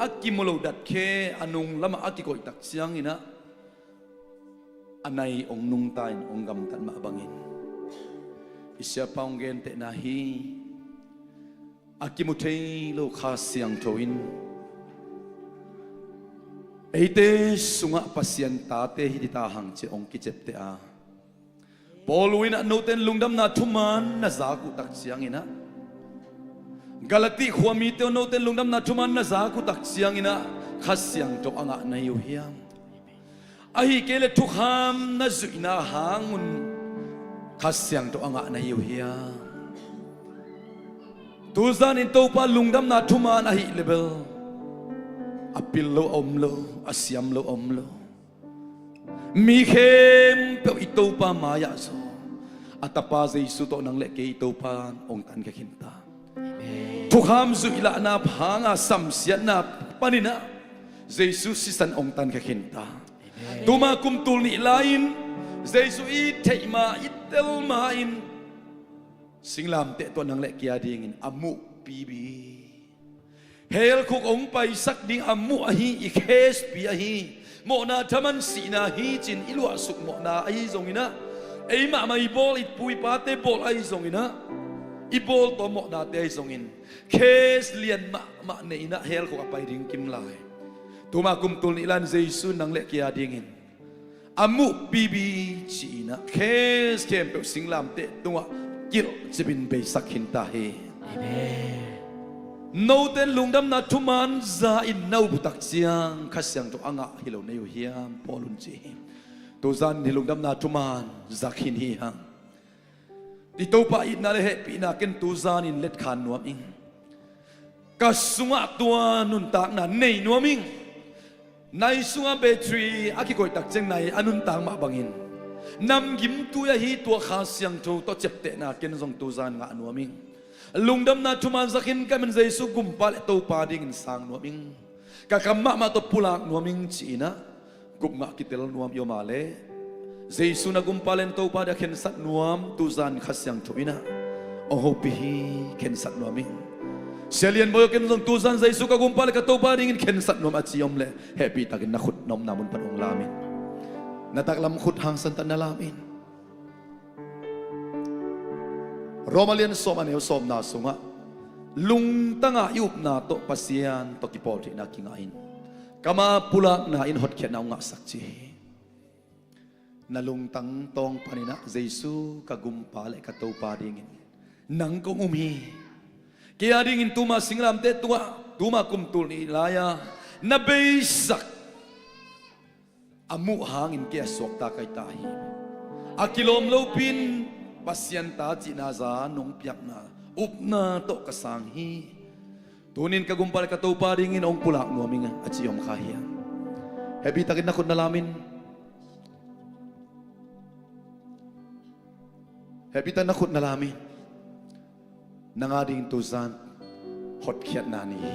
a kimu lo datkhe a nung lamah a kikoih tak ciangin ah a nai hong nungta in hong gamtat mah bangin i siapa hong gentehna hi. A kimu thei lo Kha Siangtho in eite sungah Pasian tate hi dita hang ci hong kiciapteh a, Paul in ah note in lungdamna thuman na zak uh tak ciangin ah, Galati khuamite uh note in lungdamna thuman na zak uh tak ciangin ah Kha Siangtho a ngah na hi uh hiam? Ahi kei leh thukham na zuihna hangun Kha Siangtho a ngah na hi uh hiam? Tuzanin Topa lungdamna thuman ahih leh bel a pil lo a om lo, a siam lo a om lo. Mi khempeuh i Topa mai-ah zaw a Tapa Jesu tawh nang le kei i Topa in hong tankhia khinta. Thukham zuih lahna hanga samsiatna paninah Jesu sisan hong tankhia khinta. Tuma kum tul nih lai-in Jesu i theih ma, i tel ma-in singlamteh tawh nang le kei a dingin a muh pipi, hell khuk hong paisak ding a muh ahi, i case pi ahi, mawhna thaman sihna hi cin i luahsuk mawhna ahi zonginah, ei mahmah i bawl, i pu i pate bawl ahi zonginah, i bawl tawh mawhnate ahi zongin case lian mahmah nei-inah hell khuk a pai ding kim lai. Tuma kum tul nih lai-in Jesu nang le kei a dingin a muh pipi ci-inah case khempeuh singlamteh tungah kilhcipin beisak khinta hi. Amen. Note in lungdamna thuman za-in na up uh tak ciang Kha Siangtho a ngah hi lo nei uh hiam? Paul in ci hi. Tuzan hi lungdamna thuman za khin hi hang. I Topa itna le hehpihna ken tuzanin letkhan nuam ing. Ka sungah tua nuntakna nei nuam ing. Nai sungah battery a kikoih tak ciang nai a nuntak mah bangin namgimtui ahi tua Kha Siangtho tawh ciaptehna ken zong tuzan ngah nuam ing. Lungdamna thuman za khin ka hih man Jesu Gumpa le Topa dingin sang nuam ing. Ka kam mahmah tawh pulak nuam ing ci-inah gupngah kitel nuam i om a leh, Jesu na Gumpa le na Topa dingah khensat nuam, tuzan Kha Siangtho inah hong hopih hi. Khensat nuam ing. Sia Lian Bawi aw, ken zong tuzan Jesu ka Gumpa le ka Topa dingin khensat nuam a ci om leh, hehpihtakin na khut na omna mun pan hong lam in. Na taklam khut hangsan takin na lam in. Roma lian sawm a neu sawmna sungah lungtanga i upna tawh Pasian tawh kipawl theihna kingah in, kam a pulakna in hotkhiatna hong ngahsak ci hi. Na lungtang tawng paninah Jesu ka Gumpa le ka Topa dingin nang kong um hi. Kei a dingin tuma singlamteh tungah, tuma kum tul nih lai-a na beisak a muh hangin kei a suakta ka hi ta hi. A kilawm lopi-in Pasian ta cihna za nong piakna upna tawh ka sang hi. Tunin ka Gumpa le ka Topa dingin hong pulak nuam ing a ci om kha hiam? Hehpihtakin na khut na lam in. Hehpihtakin na khut na lam in. Nang a ding tuzan hotkhiatna ni hi.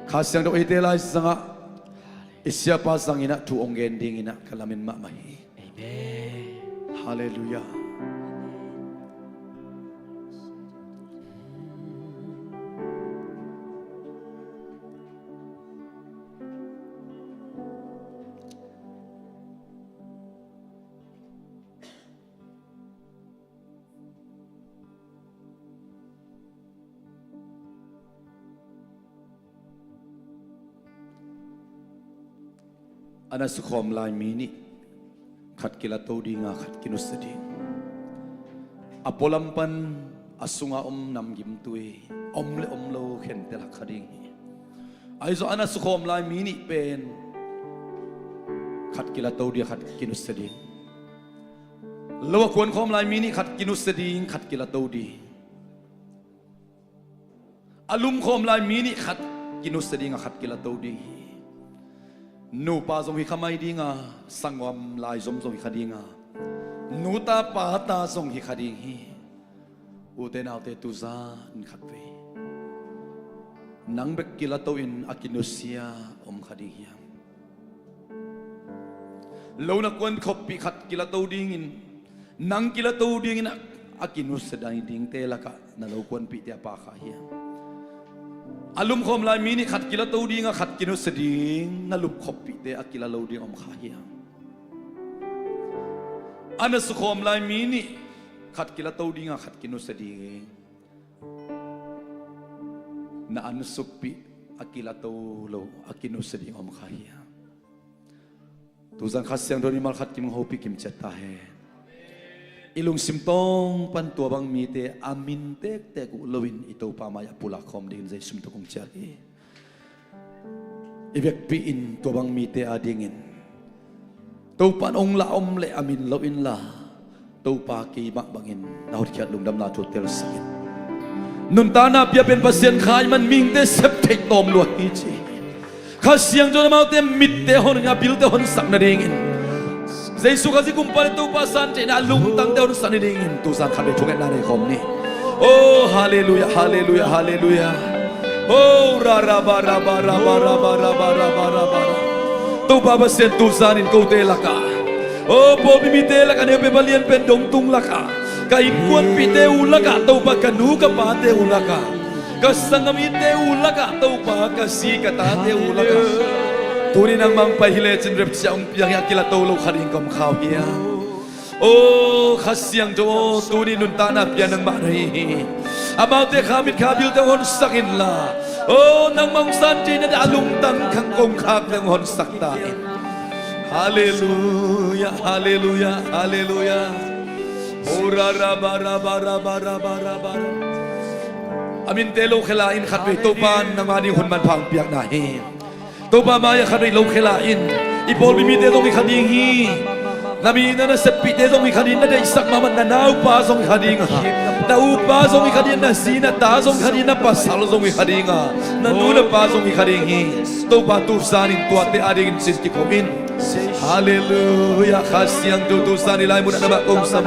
Kha Siangtho eite lai zangah i siapa zanginah thu hong gen dinginah ka lamen mahmah hi. Amen. Halleluiah. A na sukhawm lai mi nih khat kilato dinga khat kinusia ding. A pualam pan a sunga om namgimtui om le om lo khentel hak kha ding hi. Ahi zong a na sukhawm lai mi nih pen khat kilato ding, khat kinusia ding. Lo a kuankhawm lai mi nih khat kinusia ding, khat kilato ding. A lumkhawm lai mi nih khat kinusia dinga khat kilato ding hi. Nupa zong hi kha mai dinga, sanggam laizom zong hi kha dinga, nuta pata zong hi kha ding hi. Ute naute, tuzan khatvei nang bek kilato in a kinusia om kha ding hiam? Lo na kuan khoppih khat kilato dingin, nang kilato dingin a, a kinusia dingte lakah na lo kuanpihte a pha kha hiam? A lumkhawm lai mi nih khat kilato dinga khat kinusia ding, na lup khoppihte a kila lo ding om kha hiam? A na sukhawm lai mi nih khat kilato dinga khat kinusia ding, na an sukpih a kilato lo, a kinusia ding om kha hiam? Tuzan Kha Siangtho in mimal khat kim hong hopih kim ciat ta hen. I lungsim tawng pan tua bang mite a min tektek uh loin i Topa mai-ah pulak khawm dingin Jesu min tawh kong cial hi. I vekpi-in tua bang mite a dingin Topa in hong la om leh a min lo inla, Topa kei mah bangin na hotkhiat lungdamna thu telsak in. Nuntakna pia pen Pasian kha ahih man mihingte sep theih tawm lua hi ci. Kha Siangtho in amaute mitte hon, a bilte honsak nadingin Jesu Khazih kum pan Topa santheihna a lungtangte hon sak ni dingin tu zan khat vei thungetna nei khawm ni. Oh, halleluiah, halleluiah, halleluiah. Oh, ra ra ba ra ba ra ba ra ba ra ba ra ba ra ba ra. Topa Pasian, tu zanin kote lakah, oh, pawlpi mite lakah, neu pen, palian pen, dongtung lakah, ka innkuanpihte uh lakah, Topa, ka nu ka pate uh lakah, ka sanggam itte uh lakah, Topa, ka zi ka tate uh lakah, tuni nangmah hong pai hi lecin rapture hong piang hi a kilato lo kha ding ka om kha uh hiam? Oh, Kha Siangtho aw, tuni nuntakna pia nangmah na hi hi. Amaute kha mit kha bilte hong honsak inla, oh, nangmah hong santheihna a lungtang khang kongkhakte hong honsak ta in. Halleluiah, halleluiah, halleluiah. Oh, ra ra ba ra ba ra ba ra ba ra ba. A minte lo khela in, khat vei Topa in nangmah ding hun manpha hong piakna hi. Topa mai-ah khat vei lo khela in. I pawlpi mite zong hi kha ding hi. Na mi, na naseppihte zong hi kha ding, na deihsak mahmah na naupa zong hi kha ding a, na upa zong hi kha ding, na zi na ta zong hi kha ding, na pasal zong hi kha ding a, na nu na pa zong hi kha ding hi. Topa, tu zanin tuate adingin cin kikhop in. Halleluiah, Kha Siangtho tu zan i lai munah na mah kong sam.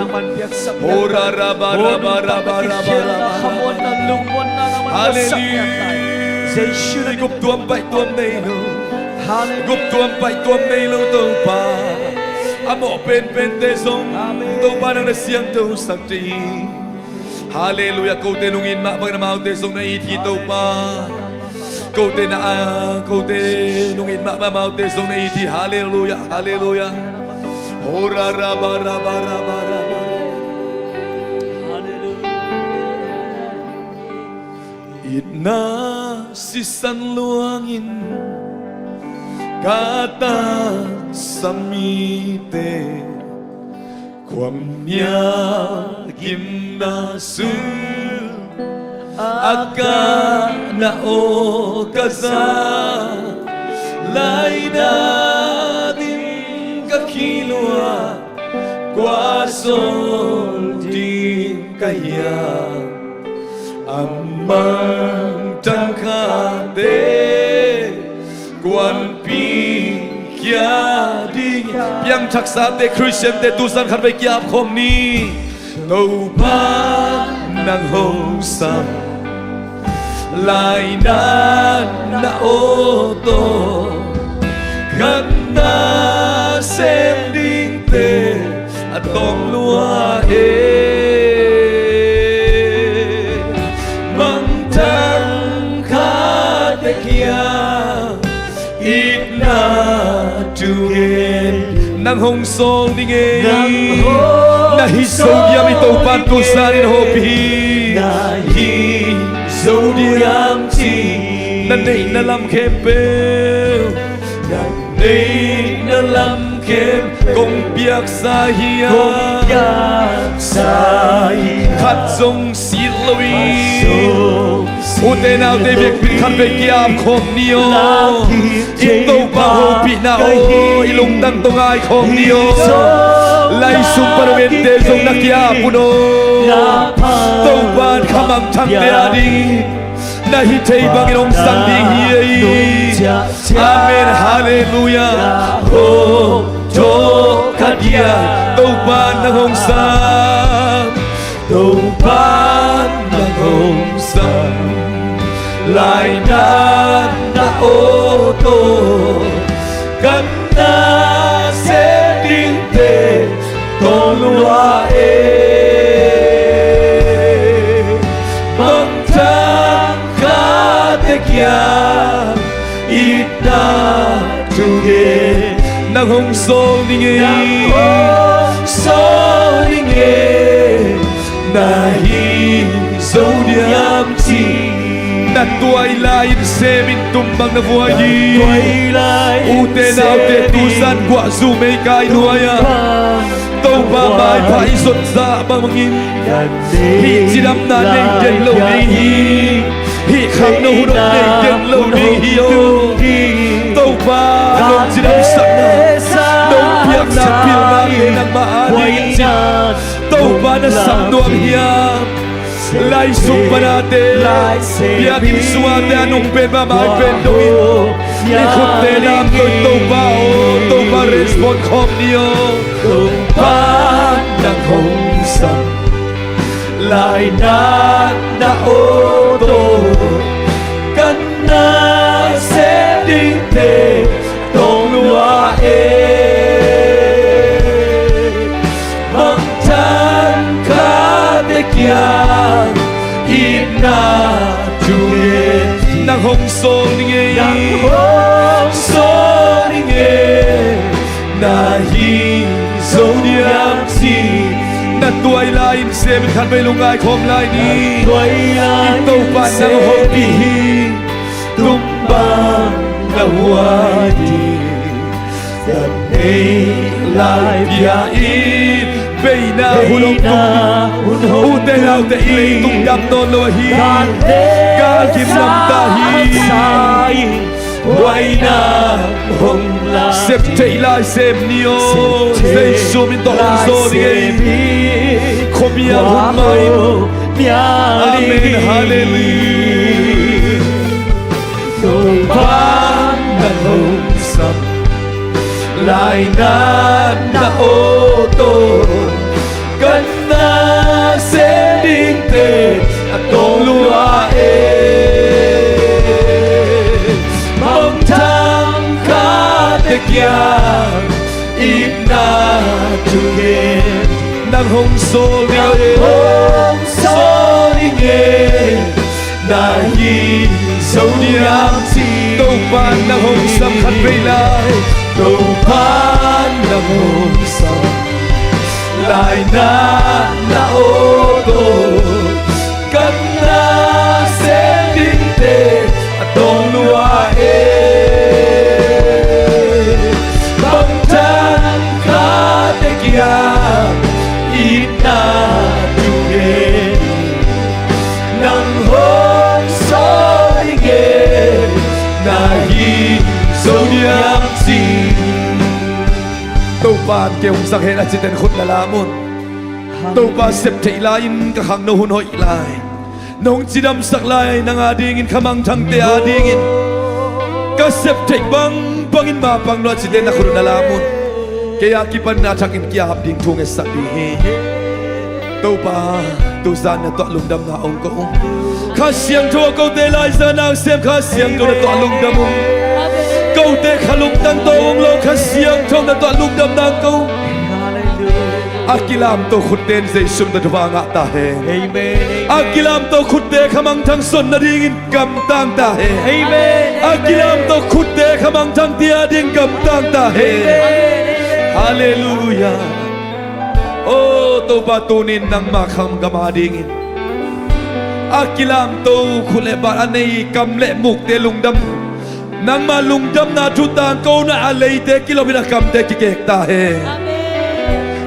Ho ra ra ba ra ba ra ba ra ba ra ba. Halleluiah. Gup tuam paih tuam nei lo. Gup tuam paih tuam nei lo Topa. A mawh penpente zong Topa nang na siangtho sak ding. Halleluiah. Kote nungin mah bangin amaute zong na it hi Topa. Kote na, ah, kote nungin mah bangin amaute zong na it hi. Halleluiah, halleluiah. Ho ra ra ba ra ba ra ba ra ba. Halleluiah. Itna sisan luangin ka taksa mite, khuamial gimna sung a kahna aw ka za, lainat in ka khih lua, kua sawl ding ka hiam? A mangthang khate kuanpih khia ding. Piangthaksate, Khristiante, tu zan khat vei ki-ap khawm ni. Topa nang hong sam, lainatna aw tawh ka nasem dingte a tawng lua e. Mangthang khate kiang itna thu gen. Nang hong sawl ding ei. Nang hong sawl ding ei. Na hih zo diam i Topa tu zanin hopih hi. Na hih zo diam ci. Na neih na lam khempeuh, na neih na lam khempeuh kong piaksa hiam? Kong piaksa hiam? Khat zong sit lo hi. Khat zong sit lo hi. Ute naute, biakpih khat vei ki-ap khawm ni aw. Lam hi thei. I Topa hopihna aw i lungtang tawh ngai khawm ni aw. Lai sung pan hong ente zong na ki-ap un aw. Topa in kha mangthangte ading na hih thei bangin hong sang ding hi ei. Amen. Halleluiah. Hong thawh kha dia. Topa nang hong sam. Topa nang hong sam. Lainatna aw tawh ka nasem dingte tawng lua e. Mangthang khate kiang itna thu gen. Nang hong sawl ding ei. Nang hong sawl ding ei. Na hih zo diam ci. Na tuai lai-in semin tum bang na vuai ding. Ute naute, tu zan guah zu meikai nuai-ah Topa maipha i zot zah bangin hih cidamna nei den lo ding hi. Hih khamna hun hong nei den lo ding hi aw. Topa nong cidamsakna, nong piakna pilna te nangmah ading ci. Topa na sam nuam hiam? Lai sung pan ate, biakinn sung ate, a nung pen mah mai pen dongin i khutte lam tawh Topa aw, Topa rescue Pon khawm ni aw. Topa nang hong sam lainat na awtaw kan na sem dingte tong lua e. Mangthang khate kiang itna thu ngen. Nang hong sawl ning ei. Nang hong sawl ning ei. Na hi zo diam ci. Na tuai lai in sem in khat vei lungngai khawm lai ni. Na tuai lai in sem in. I Topa nang hong hopih hi. Tum bang na huai ding. Ka nei lai bia in beina hun hong tung. Ute naute, i leitung dam nawn lo ahi. Gal kim lam ta hi. Huaina hong la. Sep theih lai sem ni aw. Sep theih lai sem ni. Zeisu min tawh hong zaw ding ei. Khuamial hun mah in. Amen. Halleluiah. Topa nang hong sam lainat na awtaw kan na sem dingte a tong lua e. Mangthang khate kiang itna thu ngen. Nang hong sawl ning ei. Nang hong sawl ning ei. Na hi zo diam ci. Topa nang hong sam khat vei lai. Topa nang hong sam lainat na awtaw kan na sem dingte a tong lua e. Mangthang khate kiang itna thu ngen. Nang hong sawl ning ei. Na hi zo diam ci. Topa in kei hong sak hen a cite in khut na lam un. Topa, sep theih lai-in ka khangno hun hoih lai. Nong cidamsak lai, nang adingin, ka mangthangte adingin ka sep theih bangbangin mapang lo a cite na khut na lam un. Kei a kipan na thakin ki-ap ding thu ngetsak ding hi. Topa, tuzan na tuah lungdamna ong ko ung. Kha Siangtho a kote laizan a sem Kha Siangtho na tuah lungdam ung. Kote kha lungtang tawh ong lo, Kha Siangtho na tuah lungdamna ong ko ung. A kilamto khutte in Jesu min tawh thupha ngah ta hen. Amen. A kilamto khutte kha mangthang son nadingin gamtang ta hen. Amen. A kilamto khutte kha mangthangte ading gamtang ta hen. Amen. Halleluiah. O Topa, tunin nangma kham gam adingin a kilamto khut le bat a nei kam le mukte lungdam. Nangma lungdamna thu tangkona a leite kilopin a kamte kikek ta hen. Amen.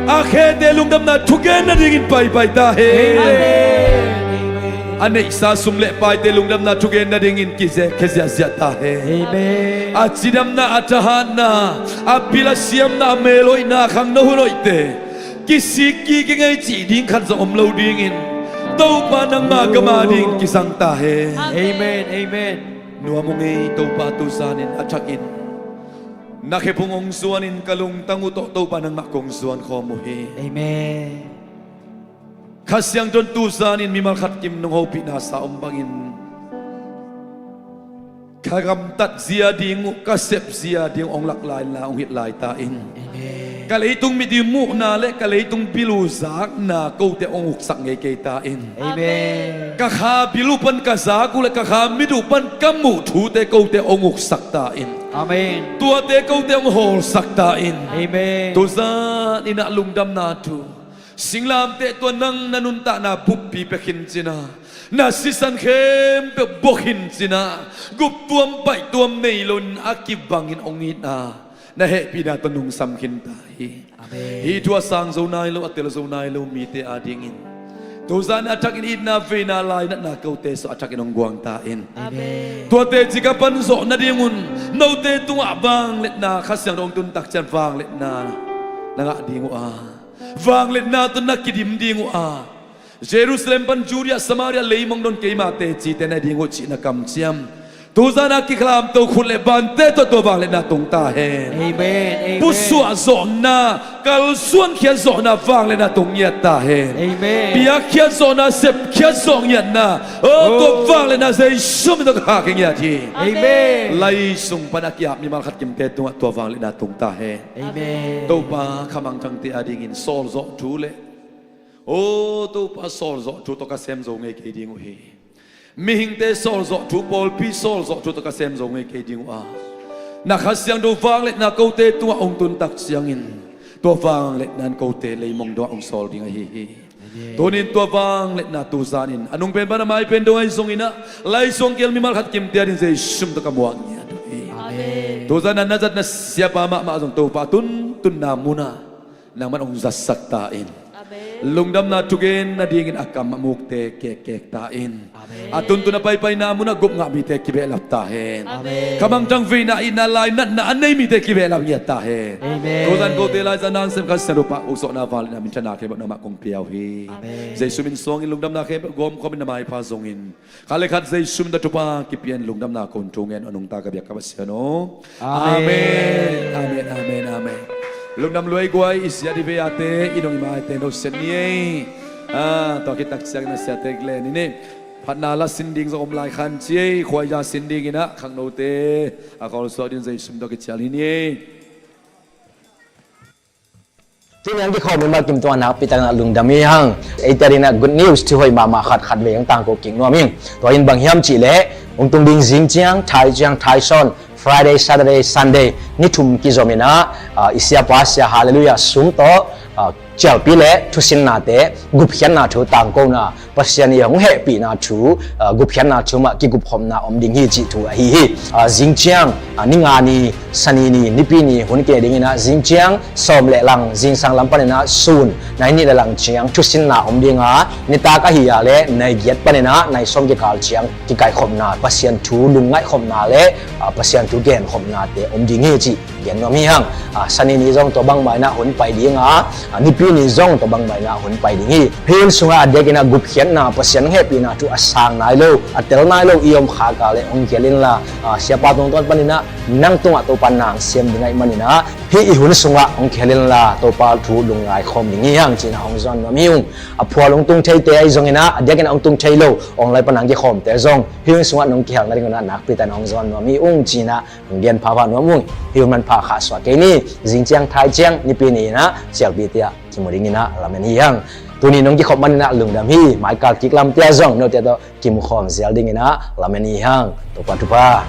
A khete lungdamna thugen nadingin paipai ta hen. Amen. A neihsa sum le paite lungdamna thugen nadingin kize-, kiziahziah ta hen. Amen. A cidamna, a thahatna, a pil a siamna, a melhoihna, khangno hun hoihte kisik kik ing ei cih ding khat zong om lo dingin Topa nangma gam ading kizang ta hen. Amen. Amen. Nuam ung ei Topa, tuzanin a thakin na khephung hong zuanin ka lungtang uh tawh Topa nangmah kong zuan khawm uh hi. Amen. Kha Siangtho in tuzanin mimal khat kim nong hopihna sa om bangin ka gamtat zia ding uh, ka sep zia ding uh hong lak lai inla hong hilh lai ta in. Amen. Ka leitung mit i muhna le ka leitung bil uh zakna kote hong uksak ngei kei ta in. Amen. Ka kha bil uh pan ka zak uh le ka kha mit uh pan ka muh thute kote hong uksak ta in. Amen. Tuate kote hong hawlsak ta in. Amen. Tuzanin ah lungdamna thu, singlamteh tua nang na nuntakna buppi pia khin cin a, na sisan khempeuh bua khin cin a, guptuam paihtuam nei loin a kibangin hong it a, na hehpihna tawh nungsam khin ta hi. Amen. Hih thu a sang zo nai lo, a tel zo nai lo mite adingin tuzan a thakin itna veina lainatna kote sawh a thakin hong guang ta in. Amen. Tuate cik a pan zawh nadingun note tungah vangliatna, Kha Siangtho hong tun tak ciang vangliatna na ngah ding uh a, vangliatna tawh na kidim ding uh a, Jerusalem pan Judea, Samaria, leimong don keima teci te na hi ding uh cih na kamciam. Tuzan a kiklamto khut le bante tawh tua vangliatna tung ta hen. Amen, amen. Pusuah zawhna, kalsuan khiat zawhna vangliatna tung ngiat ta hen. Amen. Piakkhiat zawhna, sepkhiat zawh ngiatna, oh, tua vangliatna Jesu min tawh ka khak hi ngiat hi. Amen. Lai sung pan a ki-ap mimal khat kimte tungah tua vangliatna tung ta hen. Amen. Topa, khamangthangte adingin sawlzawh thu le, oh, Topa, sawlzawh thu tawh ka sem zo ngei kei ding uh hi. Mihingte sawlzawh thu, pawlpi sawlzawh thu tawh ka sem zo ngei kei ding uh a, na Kha Siangtho vangliatna kote tungah hong tun tak ciangin tua vangliatna in kote leimong dongah hong sawl ding ahi hi. Amen. Tunin tua vangliatna tuzanin a nung pen pan a mai pen dong ahi zongin ah, lai sung a kial mimal khat kimte adingin Jesu min tawh ka muak ngiat uh hi. Amen. Tuzan a na zatna siapa mahmah zong Topa, tuntunna munah nangman hong zatsak ta in. Amen. Lungdamna thugen nadingin a kam a mukte kekkek ta in. Amen. A tuntun a paipaina munah gupngah mite kibehlap ta hen. Amen. Khamangthang veina, itna, lainatna a nei mite kibehlap ngiat ta hen. Amen. Tuzan kote laizang nasem Kha Siangtho pahtawi zawhna vangliatna minthanna khempeuh nangmah kong pia uh hi. Amen. Jesu min suangin lungdamna khempeuh gawmkhawmin na maipha zongin, khat le khat Jesu min tawh thupha kipia in lungdamna kong thungen uh a nungta ka biak ka Pasian aw. Amen. Amen, amen, amen. Lungdam luai guai, i siate i veate, i nung i maite, no siat ni ei. Ah, tua khit tak ciangin a siate len in ei, phatna la sin ding zong om lai khan ci ei, khuaija sin dingin ah khangnote a kholsuak dingin Jesu min tawh kicial hi ni ei. Tuni a kikhawm mimal kim tungah nakpi takin ah lungdam hi hang. Eite adingin ah good news, thuhoih mahmah khat khatvei hong tangko kik nuam ing. Tua in bang hiam cih leh, hong tung ding zing ciang, thai ciang, thai sawn, Friday, Saturday, Sunday, ni thum kizom in ah, ah, i siapa Sia Hallelujah sung tawh, ah, cialpi le thusinnate, gupkhiatna thu tangkona, Pasian i hong hehpihna thu, ah, gupkhiatna thu mah kigupkhopna om ding hi cih thu ahi hi. Ah, zing ciang, ah, ni nga ni, Sani ni, Nipi ni, hun kei dingin ah, zing ciang sawm le lang, zingsang lam panin ah sun, nai nih le lang ciang thusinna om ding a, nitak ahi a leh nai giat panin ah nai sawm kikal ciang kikaikhopna, Pasian thu lungngaihkhopna le, ah, Pasian thu genkhopnate om ding hi cih gen nuam hi hang. Ah, Sani ni zong tua bangmah in ah hun pai ding a, ah, Nipi ni zong tua bangmah in ah hun pai ding hi. Hih hun sungah a diakin ah gupkhiatna, Pasian hehpihna thu a sang nai lo, a tel nai lo i om khak a leh hong khial inla, ah, siapa tungtawn panin ah nang tungah Topa nang sem ding ahih manin ah, hih i hun sungah hong khial inla Topa thu lungngai khawm ding hi hang ci-in ah hong zawn nuam hi ung. A phual hong tung theite ahi zongin ah, a diakin ah hong tung thei lo, online pan a kikhawmte zong hih hun sungah nong kihel nadingun ah nakpi takin hong zawn nuam hi ung ci-in ah hong gen pahpah nuam ung. Hih hun manpha khahsuah kei ni. Zing ciang, thai ciang, Nipi ni in ah cialpite ah kimu dingin ah lamen hi hang. Tuni nong kikhop manin ah lungdam hi. Maikal kik lamte ah zong note tawh kimukhawm zial dingin ah lamen hi hang. Topa thupha.